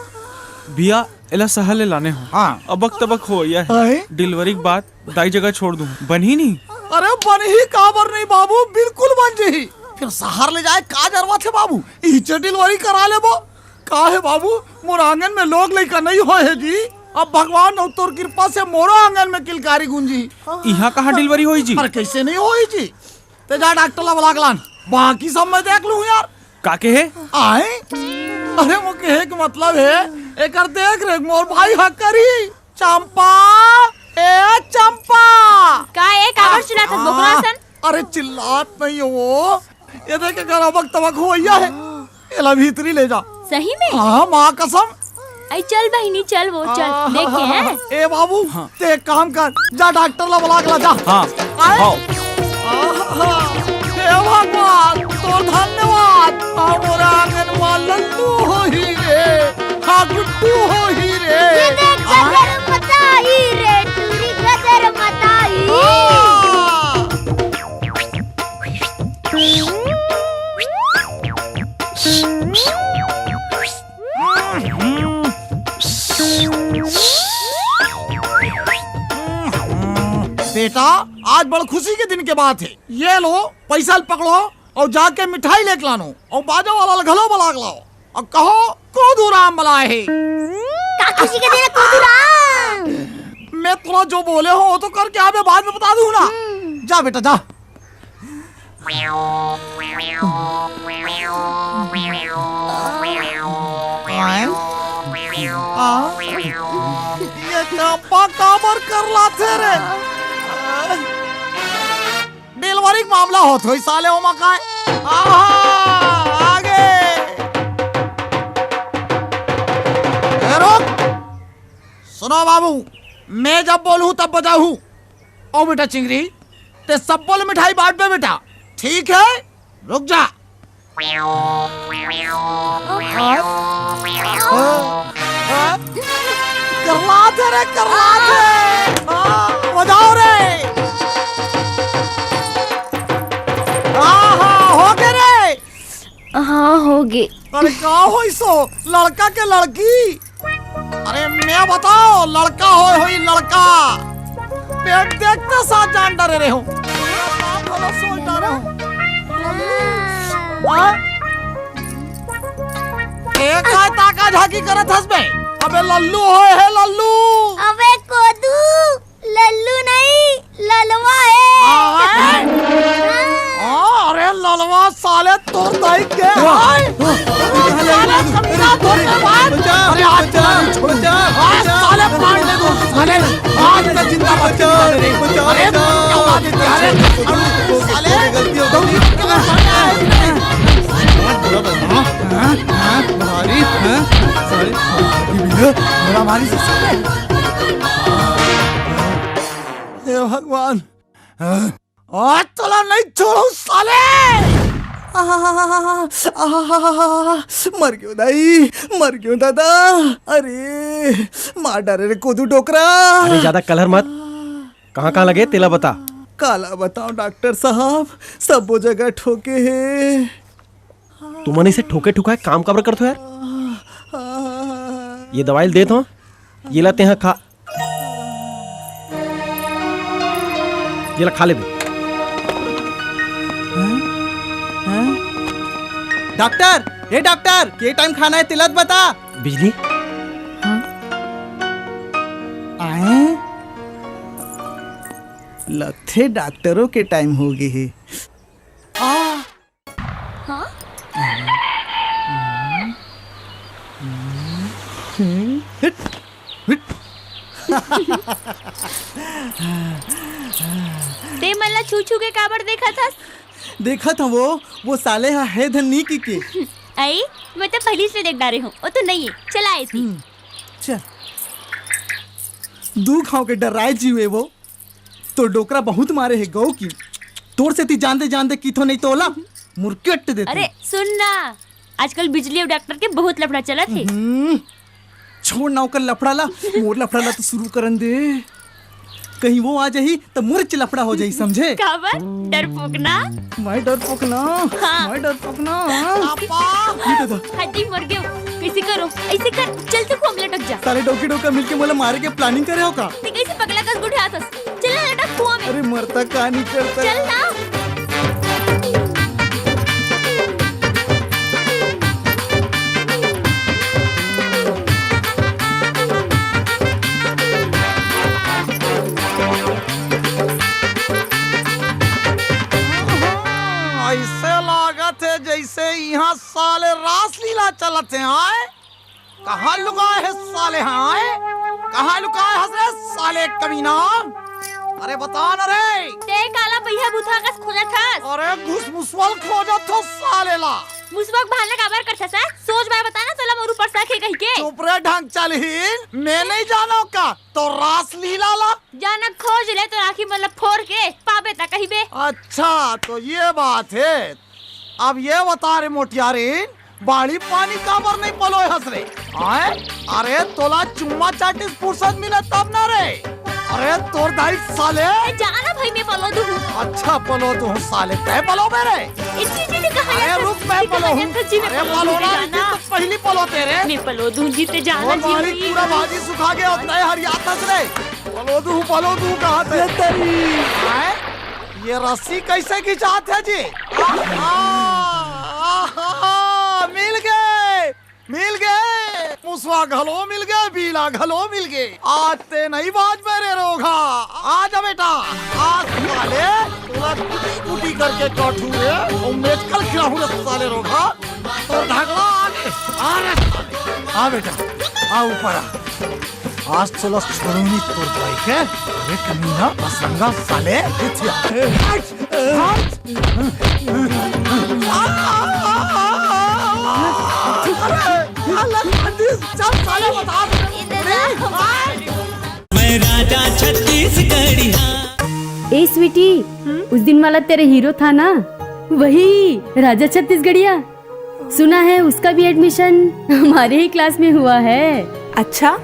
भैया, एला शहर ले लाने हों। हाँ। अबक तबक होवइया हे। हाँ। Delivery के बाद दाई जगह छोड़ दूं, बनही नहीं? अरे बनही काबर नहीं बाबू, बिल्कुल बन जाही। फिर शहर ले जाए का जरूरत हे बाबू, इहिचे delivery करा लेबो। का हे बाबू, मोर आंगन में लोग लइका नहीं होए हे जी। अब भगवान अउ तोर कृपा से मोरो आंगन में किलकारी गूंजी। इहाँ कहाँ delivery होही जी? अरे कैसे नहीं होही जी? ते जा डॉक्टर ला बुला के लान, बाकी सब मैं देख लूँ यार। का कहे? आए? अरे वो कहे के मतलब हे, एकर देख रेख मोर भाई ह करी। चंपा, ए चंपा। का ए, काबर चिल्लात हस बोकरा असन? अरे चिल्लात नहीं हो वो, ये देख एकर अबक तबक होइया हे। एला भीतरी ले जा। सही में? हाँ, माँ कसम। आई चल बहिनी, चल वो, चल, आहा। देखे हैं? ए बाबू, हाँ। ते एक काम कर, जा डॉक्टर ला बुला के ला, जा। हाँ। आए? हाँ। आहा, हे भगवान, तोर धन्यवाद। आ मोर आंगन मा लल्लू होही रे, हाँ गुड्डू होही रे। ये देख, आए? गदर मताई रे, टूरी गदर मताई। हाँ। बेटा, आज बड़ खुशी के दिन के बात हे। ये लो, पैसा ल पकड़ो अउ जाके मिठाई लेके लानो अउ बाजा वाला ल घलो बला के लाओ अउ कहो, कोदू राम बलाए हे। का खुशी के दिन हे कोदू राम? मैं तोला जो बोले हों, वो तो करके आ, मैं बाद में बता दूँ ना। हम्म। जा बेटा, जा। आ? ये चंपा काबर करलाथे रे? डिलीवरी के मामला होत होही साले, ओमा काय? आहा, आगे। ए, रुक। सुनो बाबू, मैं जब बोलूँ तब बजाहू। ओ बेटा चिंगरी, ते सबो ल मिठाई बांटबे बेटा, ठीक हे? रुक जा। करलाथे रे, करलाथे। बजाओ रे। आहा, हो गे रे। हाँ, हो गे। अरे का होइस ओ? लड़का के लड़की? अरे मैं बताओ, लड़का होय होही लड़का। पेट देखते साथ जान डरे रहे हो। हाँ? ए काय ताका झाकी करत हस बे? अबे लल्लू होय हे लल्लू। अबे कोदू। लल्लू नहीं, ललवा हे। हाँ, हाँ। हाँ, अरे ललवा साले तोर दाई के। हाँ। हाय। हाँ। साले कमीना तोर के बाद। बचा, अरे आज बचा, तुम्हारी छोड़। बचा, आज बचा। साले फाड़ दे तू, साले। आज मैं जिंदा बचा, बचा, नहीं। बचा, अरे बचा। क्या बात है, अरे साले। गलती हो गई। हाँ, हाँ, हाँ, भारी, हाँ, साले, मेरा भारी से साले। हे भगवान, आज तोला नहीं छोड़ू साले। आहा, आहा, मर गयो दाई, मर गयो दादा। अरे, मार डारे रे कोदू डोकरा। अरे, ज्यादा कलहर मत। कहाँ-कहाँ लगे, तेला बता। काला बताओ डॉक्टर साहब, सबो जगह ठोके हे। तुमन इसे ठोके ठुकाए काम काबर करथो यार? ये दवाई ल देत हो, ये ला तेहा खा। ये ला खा ले बे। डॉक्टर, ए डॉक्टर, के टाइम खाना हे तेला त बता। बिजली? आए? लगथे डॉक्टरो के टाइम हो गे हे। आ! हाँ? ते मन ला छू छू के काबर देखत हस? देखत हंव वो, वो साले हा हे धन नी की के। अई, मैं तो पहिली से देख डारे हूँ, वो तो नहीं है। चला आए थी। हम्म, चल। दू घाव के डराए जीव हे वो। तोर डोकरा बहुत मारे हे गऊ की। तोर सेती जानते जानते किथो नहीं तो ओला मुरकेट देते। अरे सुन ना, आजकल बिजली अउ डॉक्टर के बहुत लफड़ा चलत हे। हम्म, छोड़ ना ओकर लफड़ा ला, मोर लफड़ा ला तो शुरू करन दे। कहीं वो आ जाही त मुरच लफड़ा हो जाही, समझे? काबर? डरपोक ना? मैं डरपोक ना, हाँ। मैं डरपोक ना। पापा! ये दादा। हड्डी मर गयो। कैसे करो? ऐसे कर, चल तू खोम लटक जा। साले डोकी डोका मिलके मोला मारे के planning करे हो का? ते कैसे पगला कस गुठियाथस? चल ना, लटक कुआं में। अरे मरता का नहीं करता। चल ना। ऐसे लागत हे जैसे यहाँ साले रासलीला चलत हे, आय? कहाँ लुकाए हे साले, हाँ, आय? कहाँ लुकाए हस रे साले कमीना? अरे बता ना रे। ते काला पहिया बुथा कस खोजत हस? अरे घुसमुसवा ल खोजत हो साले ला। मुसवा के बहाना काबर करथस, हाँ? सोच बाय बता ना, तोला मोर ऊपर शक हे कहिके। चुप रे ढंग चलहीन, मैं नहीं जानव का तो रासलीला ला? जाना खोज ले, तो आँखी मन ला फोर के पाबे त कहिबे। अच्छा, तो ये बात है। अब ये बता रे मोटियारीन, बाड़ी पानी काबर नहीं पलोय हस रे? आय? अरे तोला चुम्मा चाटिस फुर्सत मिले तब ना रे। अरे तोर दाई साले। ए, जाना भाई, मैं पलो दूँ। अच्छा पलो दूँ साले, तय पलो बे रे। ए, जी, जी, जी, कहाँ अरे जाता रुक, मैं जी, पलो कहाँ हूँ। जाता जी, मैं अरे पलो पलो दूँ, ना, जाना। तो पहली पलो तेरे। मैं पलो दूँ जी, ते जाना और जी। मारी पूरा भाजी सुखा गया, उतना ही हरियात हस रे। पलो दूँ, पलो दूँ, कहाँ ते? ये तेरी। आय? ये रस्सी कैसे खिंचात हे जी? आ, आ, आ, आ, मिल गए, मिल गए, मुसवा घलो मिल गए, बीला घलो मिल गए। आज ते नहीं बाज मेरे रोघा, आ जा बेटा, आज साले तोला कुटी कुटी करके काटू रे, और मेचकल खिलाहूँ रे साले रोघा, तोर ढगला आ गए, आ रे साले, आ बेटा, आ ऊपर आ। आज तो लस छोड़ूंगी तोर भाई के। अरे कमीना, असंगा साले, इथे आ। हट, हट। आ, आ, आ, आ, आ, अरे, अल्लाह, चल साले, बता दे। मैं राजा छत्तीसगढ़िया। ए स्वीटी, उस दिन वाला तेरा हीरो था ना, वही राजा छत्तीसगढ़िया। सुना है उसका भी एडमिशन हमारे ही क्लास में हुआ है। अच्छा,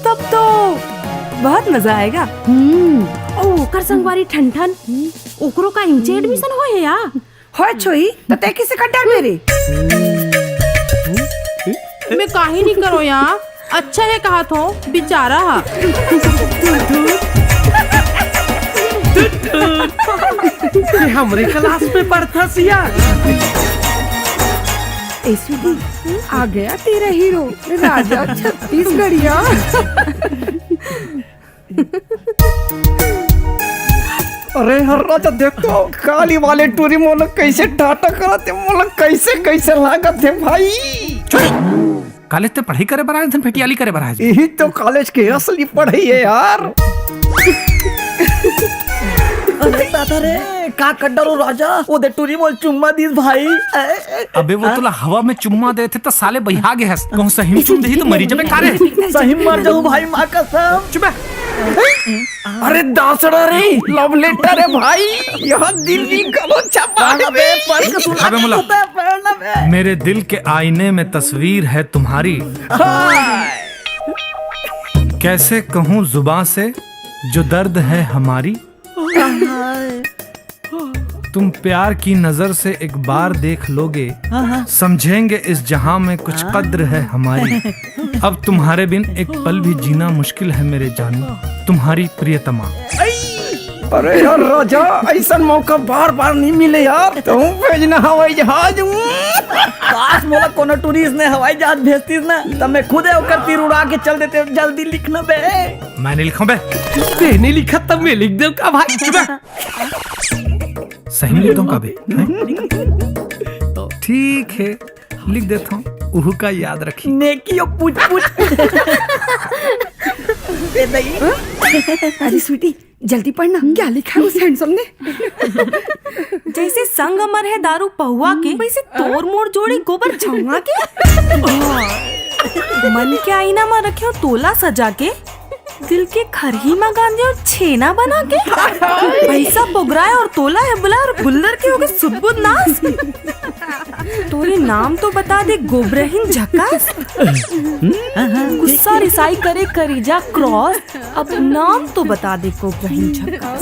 तब तो बहुत मजा आएगा। हम्म। ओ, ओकर संगवारी ठन ठन, ओकरो का इमचे एडमिशन होए हे या? होए छोई, त तै किसे कर डर मेरे? मैं काहे नहीं करो या? अच्छा हे कहा थो, बेचारा हा। ये हमरे क्लास में पढ़ता सिया। एसवीडी, आ गया तेरा हीरो, राजा छत्तीसगढ़िया। अरे हर राजा देख तो, काली वाले टूरी मोला कैसे टाटा करत हे, मोला कैसे कैसे लागत हे भाई। कॉलेज ते पढ़ाई करे बर आए, धन फेटियाली करे बर आए। यही तो कॉलेज के असली पढ़ाई हे यार। अरे दादा रे, का कर डारो राजा, वो दे टूरी मोला चुम्मा दीस भाई। अबे वो तोला हवा में चुम्मा देथे त साले बइहा गे हस। कहूँ सही में चुम देही त मरी जबे का रे। सही में मर जाहूँ भाई, माँ कसम। चुप बे। अरे दासड़ा रे, लव लेटर हे भाई, यहाँ दिल्ली का वो छपा है बे। अबे मुला, मेरे दिल के आईने में तस्वीर है तुम्हारी। कैसे कहूँ जुबां से जो दर्द है हमारी। तुम प्यार की नजर से एक बार देख लोगे, हाँ, हाँ। समझेंगे इस जहां में कुछ हाँ। कद्र है हमारी। अब तुम्हारे बिन एक पल भी जीना मुश्किल है मेरे जानू, तुम्हारी प्रियतमा। अरे यार राजा, ऐसा मौका बार बार नहीं मिले यार। तुम भेजना हवाई जहाज। काश मोला कोनो टूरिस्ट ने हवाई जहाज भेजतीस ना, तब मैं खुद ओकर तीर उड़ा के चल देते। जल्दी लिखना बे। मैं नहीं लिखूं बे। ते नहीं लिखा तब मैं लिख देव का भाई। चुप बे। सही में लिख दूं का बे? ठीक है, लिख देता हूँ। उहू का याद रखी। नेकी ओ पूछ पूछ। ए दई। अरे स्वीटी, जल्दी पढ़ना, क्या लिखा है उस हैंडसम ने? जैसे संग अमर है दारू पहुआ के, वैसे तोर मोर जोड़ी गोबर छौआ के। मन के आईना मा रखे हो तोला सजा के, दिल के खरही मा गांजे और छेना बना के। भैंसा बोगराए और तोला है बुला और बुल्लर के होगे सुदबुद नास। तोरे नाम तो बता दे गोबरहीन झकास। गुस्सा रिसाई करे करीजा क्रॉस। अब नाम तो बता दे गोबरहीन झकास।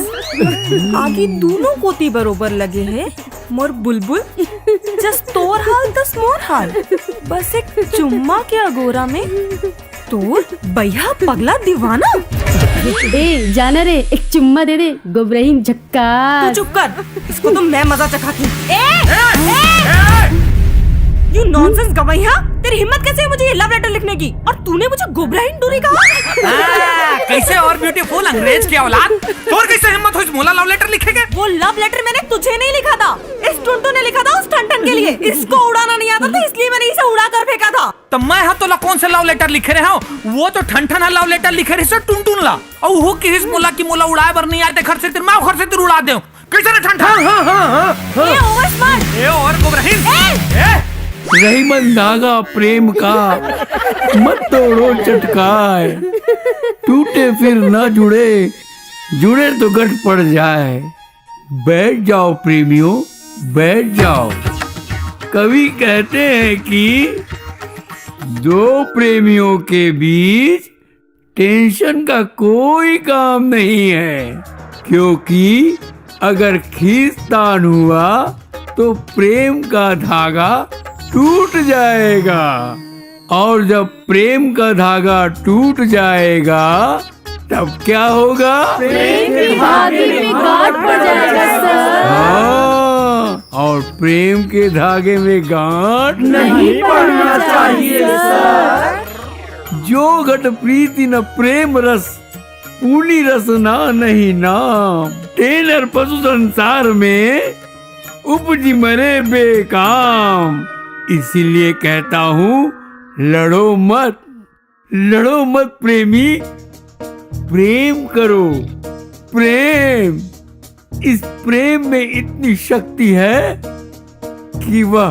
आगी दूनों कोती बरोबर लगे हे मोर बुलबुल। जस तोर हाल तस मोर हाल। बस एक चुम्मा के अगोरा में तोर बइहा पगला दीवाना। ए जाना रे, एक चुम्मा दे दे गोबरहीन झकास। तू चुप कर, इसको तो मैं मजा चखाती हूँ। ए, ए, you nonsense गवैया, तेरी हिम्मत कैसे है मुझे ये लव लेटर लिखने की? और तूने मुझे गोबराइन डोरी कहा? हाँ, कैसे और ब्यूटीफुल अंग्रेज की औलाद, तोर कैसे हिम्मत होइस मोला लव लेटर लिखे के? वो लव लेटर मैंने तुझे नहीं लिखा था, इस टुनटुन ने लिखा था उस ठनठन के लिए। इसको उड़ाना नहीं आता था, इसलिए मैंने इसे उड़ा कर फेंका था। तो मैं हा तोला कौन से लव लेटर लिखे रहे हूँ? वो तो ठनठन हा लव लेटर लिखे रहिस टुनटुन ला, और वो किहिस मोला कि मोला उड़ाए बर नहीं आए, ते खर से तिर मैं खर से तिर उड़ा देव। कैसे रे ठंडा? हाँ, हाँ, हाँ, हाँ, हाँ। ये ओवर स्मार्ट। ये ओवर को रहीम। ए! ए! रहीमन धागा प्रेम का, मत तोड़ो चटकाए। टूटे फिर ना जुड़े, जुड़े तो गठ पड़ जाए। बैठ जाओ प्रेमियों, बैठ जाओ। कवि कहते हैं कि दो प्रेमियों के बीच टेंशन का कोई काम नहीं है, क्योंकि अगर खींचतान हुआ तो प्रेम का धागा टूट जाएगा, और जब प्रेम का धागा टूट जाएगा तब क्या होगा? प्रेम के धागे में गांठ पड़ जाएगा, सर। हाँ, और प्रेम के धागे में गांठ नहीं पड़ना चाहिए, सर। जो घट प्रीति न प्रेम रस, पूनी रस ना नहीं नाम। तेनर पशु संसार में उपजी मरे बेकाम। इसीलिए कहता हूँ, लड़ो मत, लड़ो मत प्रेमी, प्रेम करो। प्रेम, इस प्रेम में इतनी शक्ति है कि वह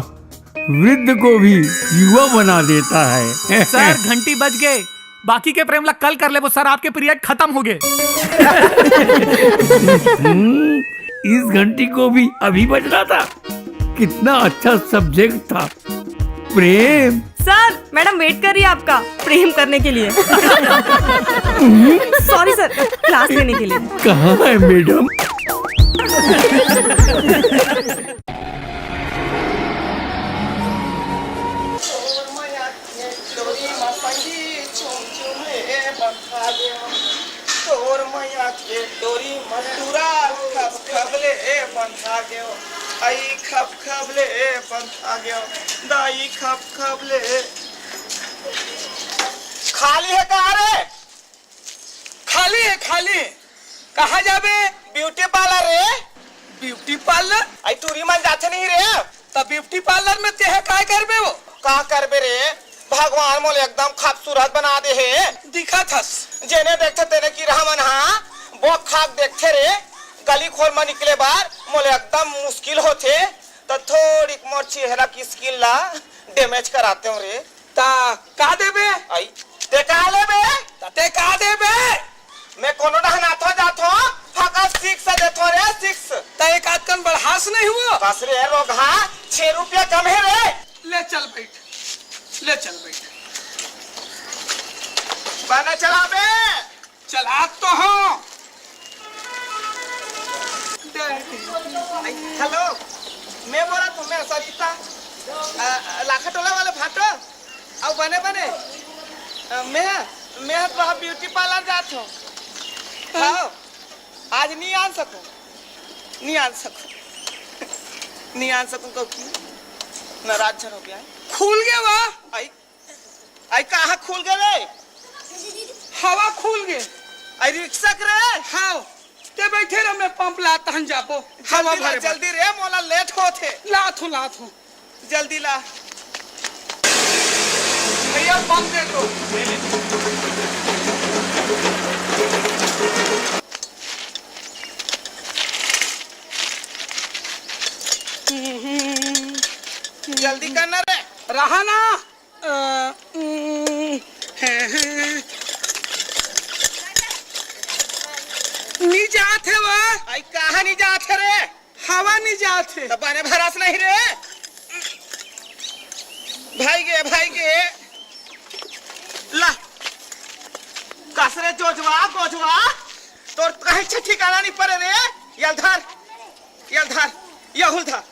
वृद्ध को भी युवा बना देता है। सर, घंटी बज गए। बाकी के प्रेम ला कल कर लेबो सर, आपके पीरियड खत्म हो गए। हम्म, इस घंटी को भी अभी बजना था। कितना अच्छा सब्जेक्ट था प्रेम। सर, मैडम वेट कर रही है आपका प्रेम करने के लिए। सॉरी सर, क्लास लेने के लिए। कहाँ है मैडम? तोर मया के डोरी म संगी चुम चुम ले बंधा गेव। तोर मया के डोरी म टूरा खप खप ले बंधा गेव। आई खप खप ले बंधा गेव। दाई खप खप ले। खाली है का रे? खाली है, खाली। कहाँ जाबे? ब्यूटी पार्लर रे। Beauty parlour? आई टूरी मन जाथे नहीं रे। त ब्यूटी पार्लर में तेहा काय करबे वो? का करबे रे? भगवान मोले एकदम खूबसूरत बना दे हे। दिखत हस। जेने देखथे तेने किरहा मन हा बोक खाक देखथे रे। गली खोर म निकले बर मोले एकदम मुश्किल होथे। त थोड़ी मोर चेहरा की स्किन ला डैमेज कराते हो रे। ता का देबे? आई, ते का लेबे? ता ते का देबे? मैं कोनो डहन आथो जाथो, फकत सिक्स देथो रे, सिक्स। ता एक आध कन बढ़ास नहीं हुआ? बस रे, रोगहा, छह रुपया कम है रे। ले चल बैठ, ले चल बैठ। बना चला बे। चल, आज तो हो। हेलो, मैं बोला तू, मैं सरिता, अ, लाखा टोला वाले भाटो, अउ बने बने, अ, मैं, मैं तो ब्यूटी पार्लर जात हूँ। हाँ, आज नहीं आन सकूँ, नहीं आन सकूँ, नहीं आन सकूँ क्योंकि नाराज झन हो गया है। खुल गया वाह। आई आई, कहाँ खुल गे रे? हवा खुल गे। आई, रिक्शा के रे? हाँ, ते बैठे रह, मैं पंप ला तहन जाबो। हवा जल्दी ला, भरे बर। जल्दी रे, मोला लेट होत हे। लात हूँ, लात हूँ। जल्दी ला। भैया, पंप दे दो। जल्दी करना रे। रहा ना। अ, उम, हैं, हैं। नी जात हे वो। आई, कहाँ नी जात हे रे? हवा नी जात हे। त बने भरस नहीं रे। भाई गे, भाई गे। ला। कस रे जोजवा, गोजवा। तोर कहीं से ठिकाना नहीं पड़े रे। यल धर। यल धर। यहुल धर।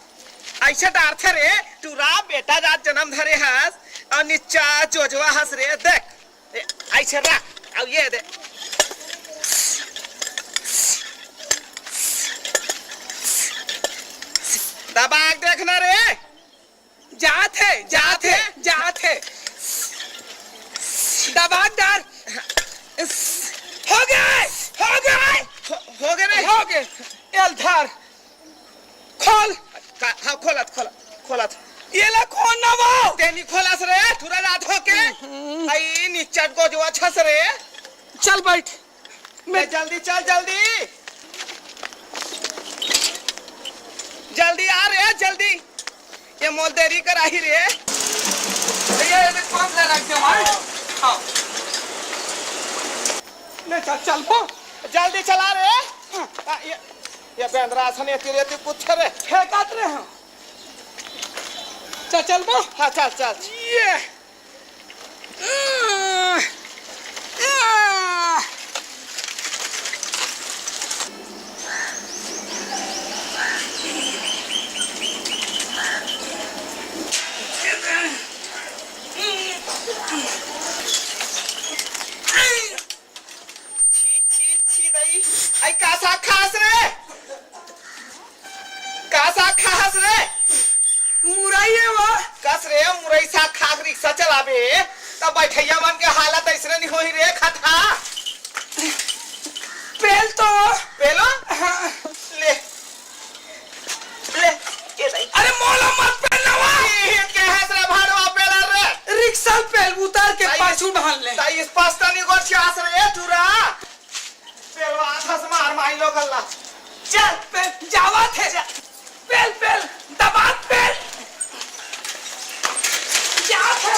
ऐसे डारथे रे, टूरा बेटा जात जन्म धरे हस, अउ निच्चा जोजवा हस रे, देख। ए, ऐसे रख, अउ ये दे। दबाक देखना रे। जात हे, जात हे, जात हे। दबाक डार। हो गए, हो गए। हो, हो गए रे। हो गए। एल धर। खोल। का, हाँ, खोलत, खोलत, खोलत। ये ला खोल ना वो। तेनी खोलस रे, ठुरा रात होके। हम्म। आई, निचट गोजवा छस रे। चल बैठ। मैं मैं जल्दी चल, जल्दी। जल्दी आ रे, जल्दी। ये मोल देरी कराही रे। भैया, ये भी पाँच हजार रख दो भाई। हाँ। ले चल, चल बो। जल्दी चला रे। आ, ये, ये बेंदरा असन ये तिरे ती कुछ रे। फेंकात रे हम। चल, चल बो। हाँ, चल, चल। ये। छी, छी, छी, दई। आई का साग खास रे? का साग खास रे? मुरई हे वो। कस रे, मुरई साग खा के रिक्शा चलाबे, त बैठइया मन के हालत अइसने नहीं होही रे, खथा। पेल तो। पेलो? हाँ। ले। ले, ये दई। अरे मोला मत पेल ना वा। ये, ये क्या है रे भाड़वा पेला रे? रिक्शा पेल उतार के ताई, पाछू ढाल ले। ताई स्पष्ट नहीं गोर चास रे, टूरा। पेलवा थस मार माई लोगन ला। चल, पेल, जावत हे। चल। पेल, पेल, दबात पेल। जात हे,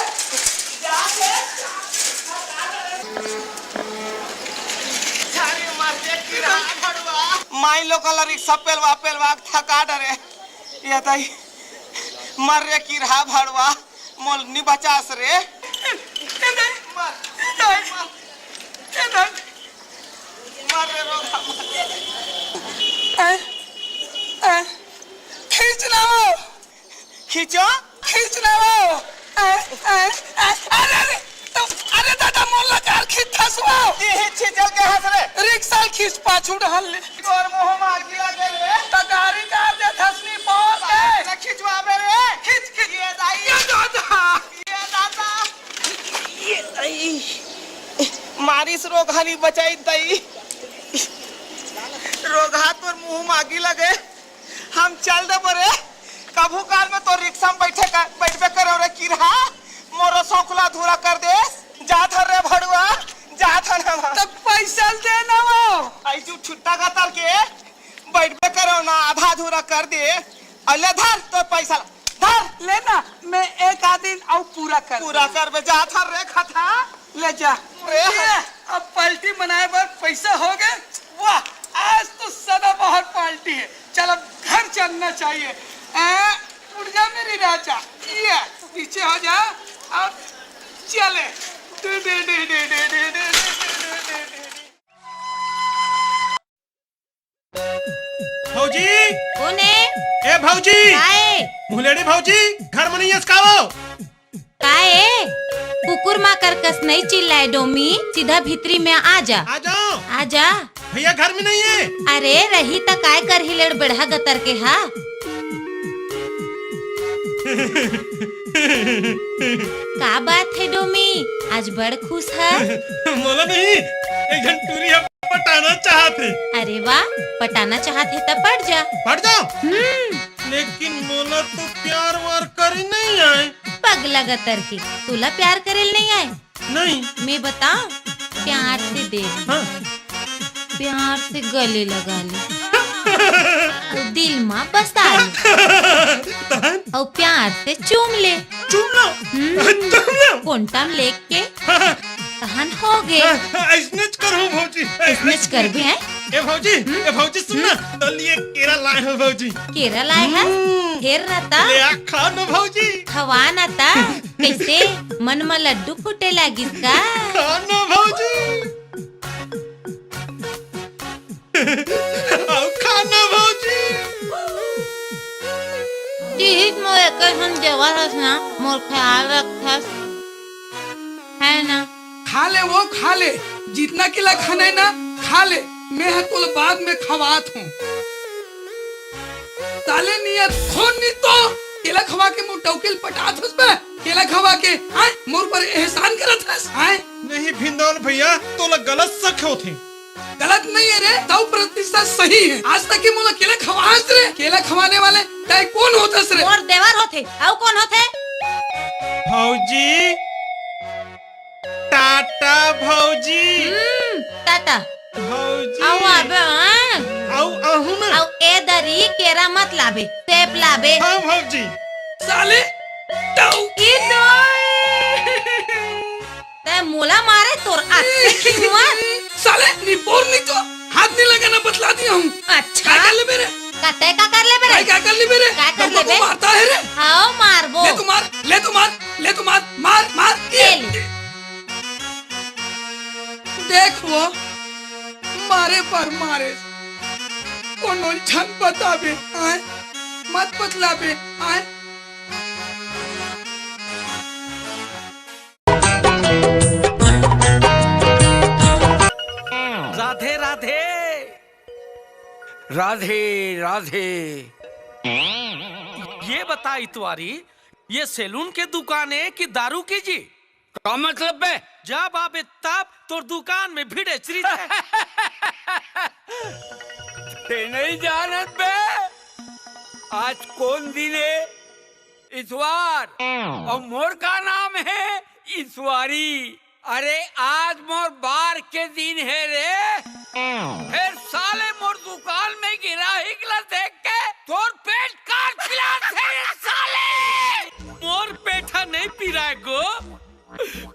जात हे। झाड़ी मार दे, किरा भड़वा। माई लोगन ला रिक्शा पेलवा, पेलवा के थका डरे। ये ताई, मर रे किरहा भड़वा, मोल नि बचास रे। ए दाई, मर, ए दाई, मर। ए दाई। मर रे रोगहा, मर। ए, ए, खींच ना वो। खींचो। खींच ना वो। ए, ए, ए, अरे, अरे। तो, अरे दादा, मोला कार खींचथस वो। ये ही छिचल के हंस रे। रिक्शा ल खींच पाछू ढाल ले। तोर मुंह मार गिला दे रे। त गाड़ी कार दे थसनी पोर दे। ना खींचवाबे रे। खींच, खींच। ये दाई। ये दादा। ये दादा। ये दाई। मारिस रोगहा नि बचाई दाई। रोगहा तोर मुंह मागी लगे। हम चल देबो रे। कभू काल में तो रिक्शा में बैठे कर, बैठबे करो रे किरहा। मोरो सौखला अधूरा कर देस। जात हन रे भड़ुआ, जात हन हम। तब पैसा दे ना वो। आई जो छुट्टा का तर के बैठबे करो ना, आधा अधूरा कर दे। अउ ले धर तो पैसा धर। ले ना, मैं एक आध दिन अउ पूरा कर पूरा दूँ। करबे, जात हन रे खथा। ले जा। रे ये, अब पार्टी मनाए बर पैसा हो गए। वाह, आज तो सदाबहार पार्टी है। चल, अब घर चलना चाहिए। आ, उठ जा मेरी राजा, ये पीछे हो जा। अब चले। Day, day, day. भौजी। कोन है? ए भौजी। काय? मुहलेड़ी भौजी, घर में नहीं है इसका वो। काय? कुकुर माकर कस नहीं चिल्लाए डोमी, सीधा भीतरी में आ जा। आ जाओ। आ जा। भैया घर में नहीं है। अरे रही त काय करही लेड़ बेड़हा गतर के हा। का बात है डोमी, आज बड़ खुश है? मोला नहीं, एक झन टूरी है पटाना चाहत है। अरे वाह, पटाना चाहत है त पट जा। पट जाओ। हम्म। लेकिन मोला तो प्यार वार करे नहीं आए। पगला गतर के, तोला प्यार करेल नहीं आए? नहीं। मैं बताओ, प्यार से देख, हाँ। प्यार से गले लगा ले, अउ दिल मा बसा ले, तहन? अउ प्यार से चूम ले। चूम लो। हम्म। चूम लो। कोंटा में लेके हाँ, हाँ। तहन हो गे। हाँ, हाँ, ऐसनेच करहूँ भौजी। ऐसनेच करबे हैं? ए भौजी, हम्म? ए भौजी सुन ना, हम्म? तो लिए केरा लाए हो भौजी। केरा लाए है? हम्म। फेर ना ता? ले आ खा न भौजी। खवा ना ता? कैसे? मन म लड्डू फूटे लागिस का? खा न भौजी। अउ खा न भौजी। जिहित मोर एकर हम देवर हस ना, मोर ख्याल रखथस, है ना? खा ले वो, खा ले, जितना केला खाना है ना, खा ले, मैं ह तोला बाद में खवात हूँ। साले नियत खून नी तो, केला खवा के मोर डौकी ल पटात हस बे, केला खवा के, आय, मोर पर एहसान करत हस, आय। नहीं भिंदौल भैया, तोला गलत शक होथे। गलत नहीं है रे, सौ प्रतिशत सही है। आज तक के मोला केला खवास रे, केला खवाने वाले तय कौन होतस रे? मोर देवर होथे, अउ कौन होथे? भौजी, टाटा भौजी। हम्म, टाटा। भौजी। अउ आबे, हाँ? अउ आहू ना। अउ ए तरी केरा मत लाबे, टेप लाबे। हाँ भौजी। साले, ताऊ। ई तो तै मोला मारे तोर अत्ते खिंचवा। साले, निपोर नहीं तो हाथ नहीं लगाना बतला दिया हूँ। अच्छा। का कर लेबे रे? का तै का कर लेबे रे? भाई, का कर लेबे रे? का कर लेबे? मारता है रे। आओ मारबो। ले तो मार, ले तो मार, ले तो मार, मार, मार। ले ले। देख वो, मारे पर मारे। कोनो झन बताबे, आय? मत बतलाबे, आय? राधे राधे। राधे राधे। ये बता इतवारी, ये सैलून के दुकान है कि दारू की जी? का मतलब बे? जब आबे तब तोर दुकान में भीड़ चरी। ते नहीं जानत बे, आज कौन दिन है? इतवार। और मोर का नाम है? इतवारी। अरे, आज मोर बार के दिन है रे। फिर साले मोर दुकान में गिराहिक ला देख के तोर पेट काट पिलात है रे साले। मोर पेट ह नहीं पिराय गो।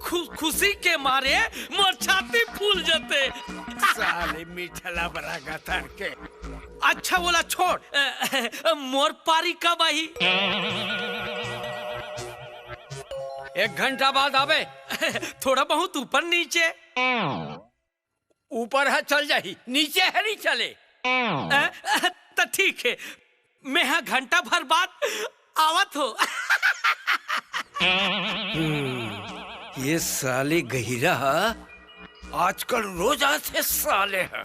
खु-, खुशी के मारे मोर छाती फूल जते। साले मिठला बरा गतर के। अच्छा, बोला छोड़। अ, अ, मोर पारी कब आही? एक घंटा बाद आबे। थोड़ा बहुत ऊपर नीचे। ऊपर है चल जाही, नीचे है नहीं चले। अ, अ, त ठीक है, मैं हा घंटा भर बाद आवत हो। हम्म, ये साले गहिरा हा, आजकल रोज आथे साले हा।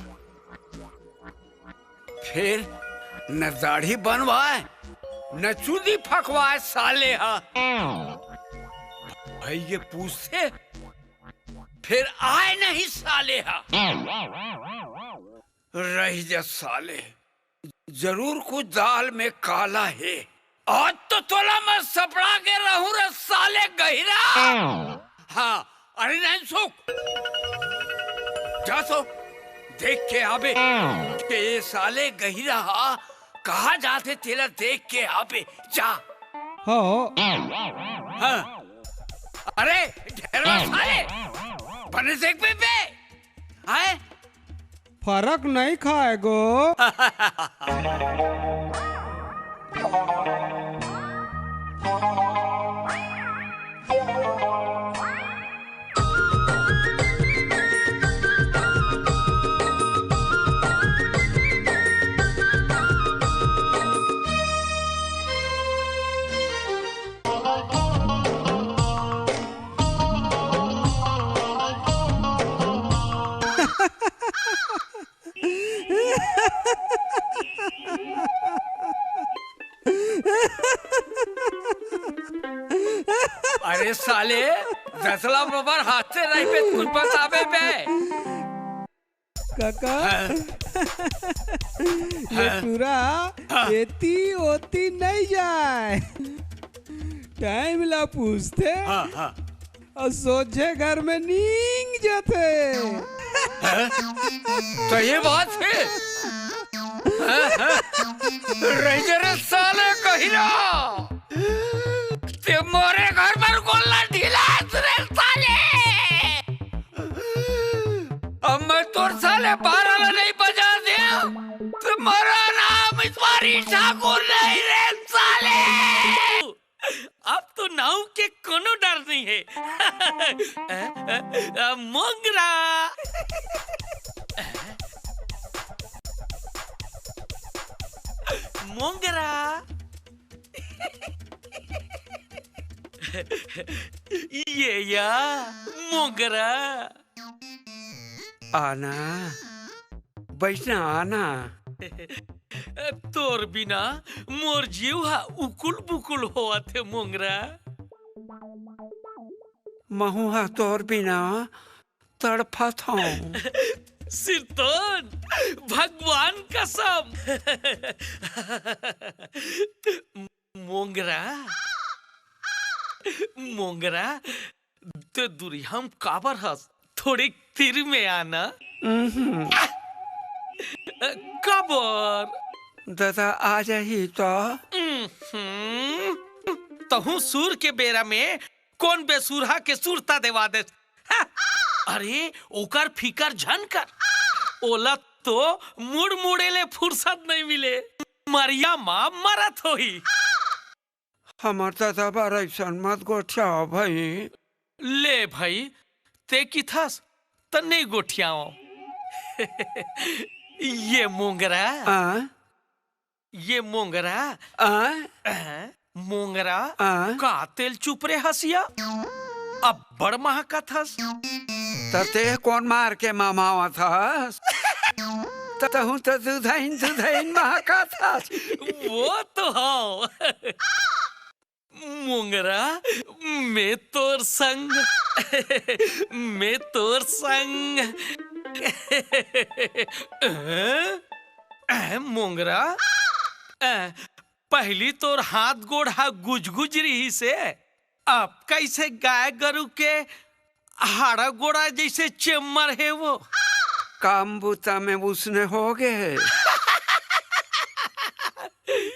फिर न दाढ़ी बनवाए, न चूंदी फकवाए साले हा। भाई ये पूछते, फिर आए नहीं साले हा। रह जा साले, जरूर कुछ दाल में काला है। आज तो तोला मैं सपड़ा के रहूं रे साले गहिरा। हाँ, अरे नहीं सुख, जा सो देख के आबे के ये साले गहिरा हा कहाँ जाथे, तेला देख के आबे, जा। हो। हाँ। अरे ढेरवा साले, बने देख बे, बे। हैं? फरक नहीं खाए गो। अरे साले, दसला बबर हाथ से रहिबे, कुछ बताबे बे। काका, हाँ। ये हाँ। टूरा हाँ। एती ओती नहीं जाए, टाइम ला पूछते। हाँ, हाँ। अउ सोझे घर में नींग जाथे। हैं? तो ये बात है? हैं, हैं? रह जा रे साले कहिरा। ते मोरे घर पर गोला ढिलास रे साले। अब मैं तोर साले बारह ला नहीं बजा दे, तो मोरा नाम इतवारी ठाकुर नहीं रे साले। अब तो नाऊ के कोनो डर नहीं है। अ, अ, अ, मोंगरा। मोंगरा। ये या मोंगरा। आना, बैठना आना। तोर बिना मोर जीव हा उकुल बुकुल होवत हे मोंगरा। महू हा तोर बिना तड़फत हूँ। सिरतोन, भगवान कसम। मोंगरा, मोंगरा, ते दुरिहा म काबर हस? थोड़ी तीर में आना। काबर? ददा आ जाही त? उम्म, तहूं सुर के बेरा में कोन बेसुरहा के सुरता देवा देस? हाँ। अरे, ओकर फिकर झन कर। ओला तो मुड़ मुड़े ले फुरसत नइ मिले। मरिया मा मरत होही। हमर ददा बर अइसन मत गोठियाव भई। ले भई, तें किथस त नइ गोठियावंव। ये मोंगरा। आ? ये मोंगरा। आ? अ, मोंगरा। आ? का तेल चुप रे हँसिया? अब्बड़ महकत हस। त तें कोन मार के ममावत हस? त तहूं त दुधइन दुधइन महकत हस। वो तो हव। मोंगरा, मैं तोर संग, मैं तोर संग। अ, अ, मोंगरा, अ, पहिली तोर हाथ गोड़ हा गुजगुज रिहिस हे, अब कइसे गाय गरु के हाड़ा गोड़ा जइसे चेम्मर हे वो? काम बुता में उसने होगे हे।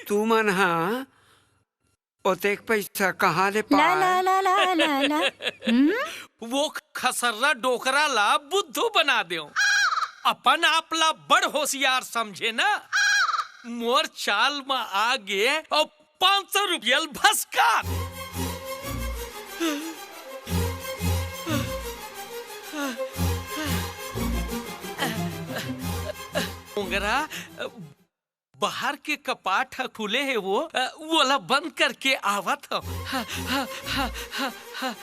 तुमन हा ओतेक पइसा कहाँ ले ला, पाए? ला, ला, ला, ला, ला। हम्म? वो खसर्रा डोकरा ला बुद्धू बना देव। अपन आप ला बड़ होशियार समझे ना। मोर चाल म आगे अउ पाँच सौ रुपया ल भसका दे। मोंगरा, बाहर के कपाट ह खुले हे वो, अ, वोला बंद करके आवत हव। ह, ह, ह, ह, ह।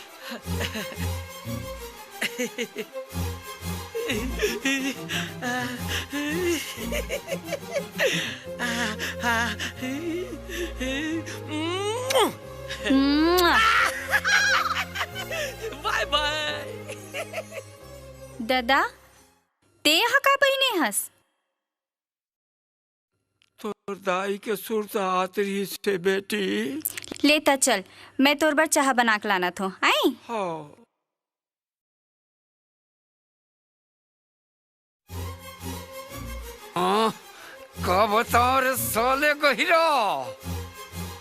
मुआ। बाय बाय। ददा, तें ह का पहिने हस? तोर दाई के सुरता आत रिहिस हे बेटी। ले त चल, मैं तोर बर चाहा बना के लानत हों। आई? हाँ। हाँ, का बताओं रे साले गहिरा,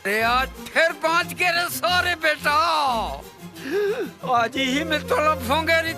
रे आज फेर बाँच गे रे सारे बेटा। आज ही में तोला फोंगे री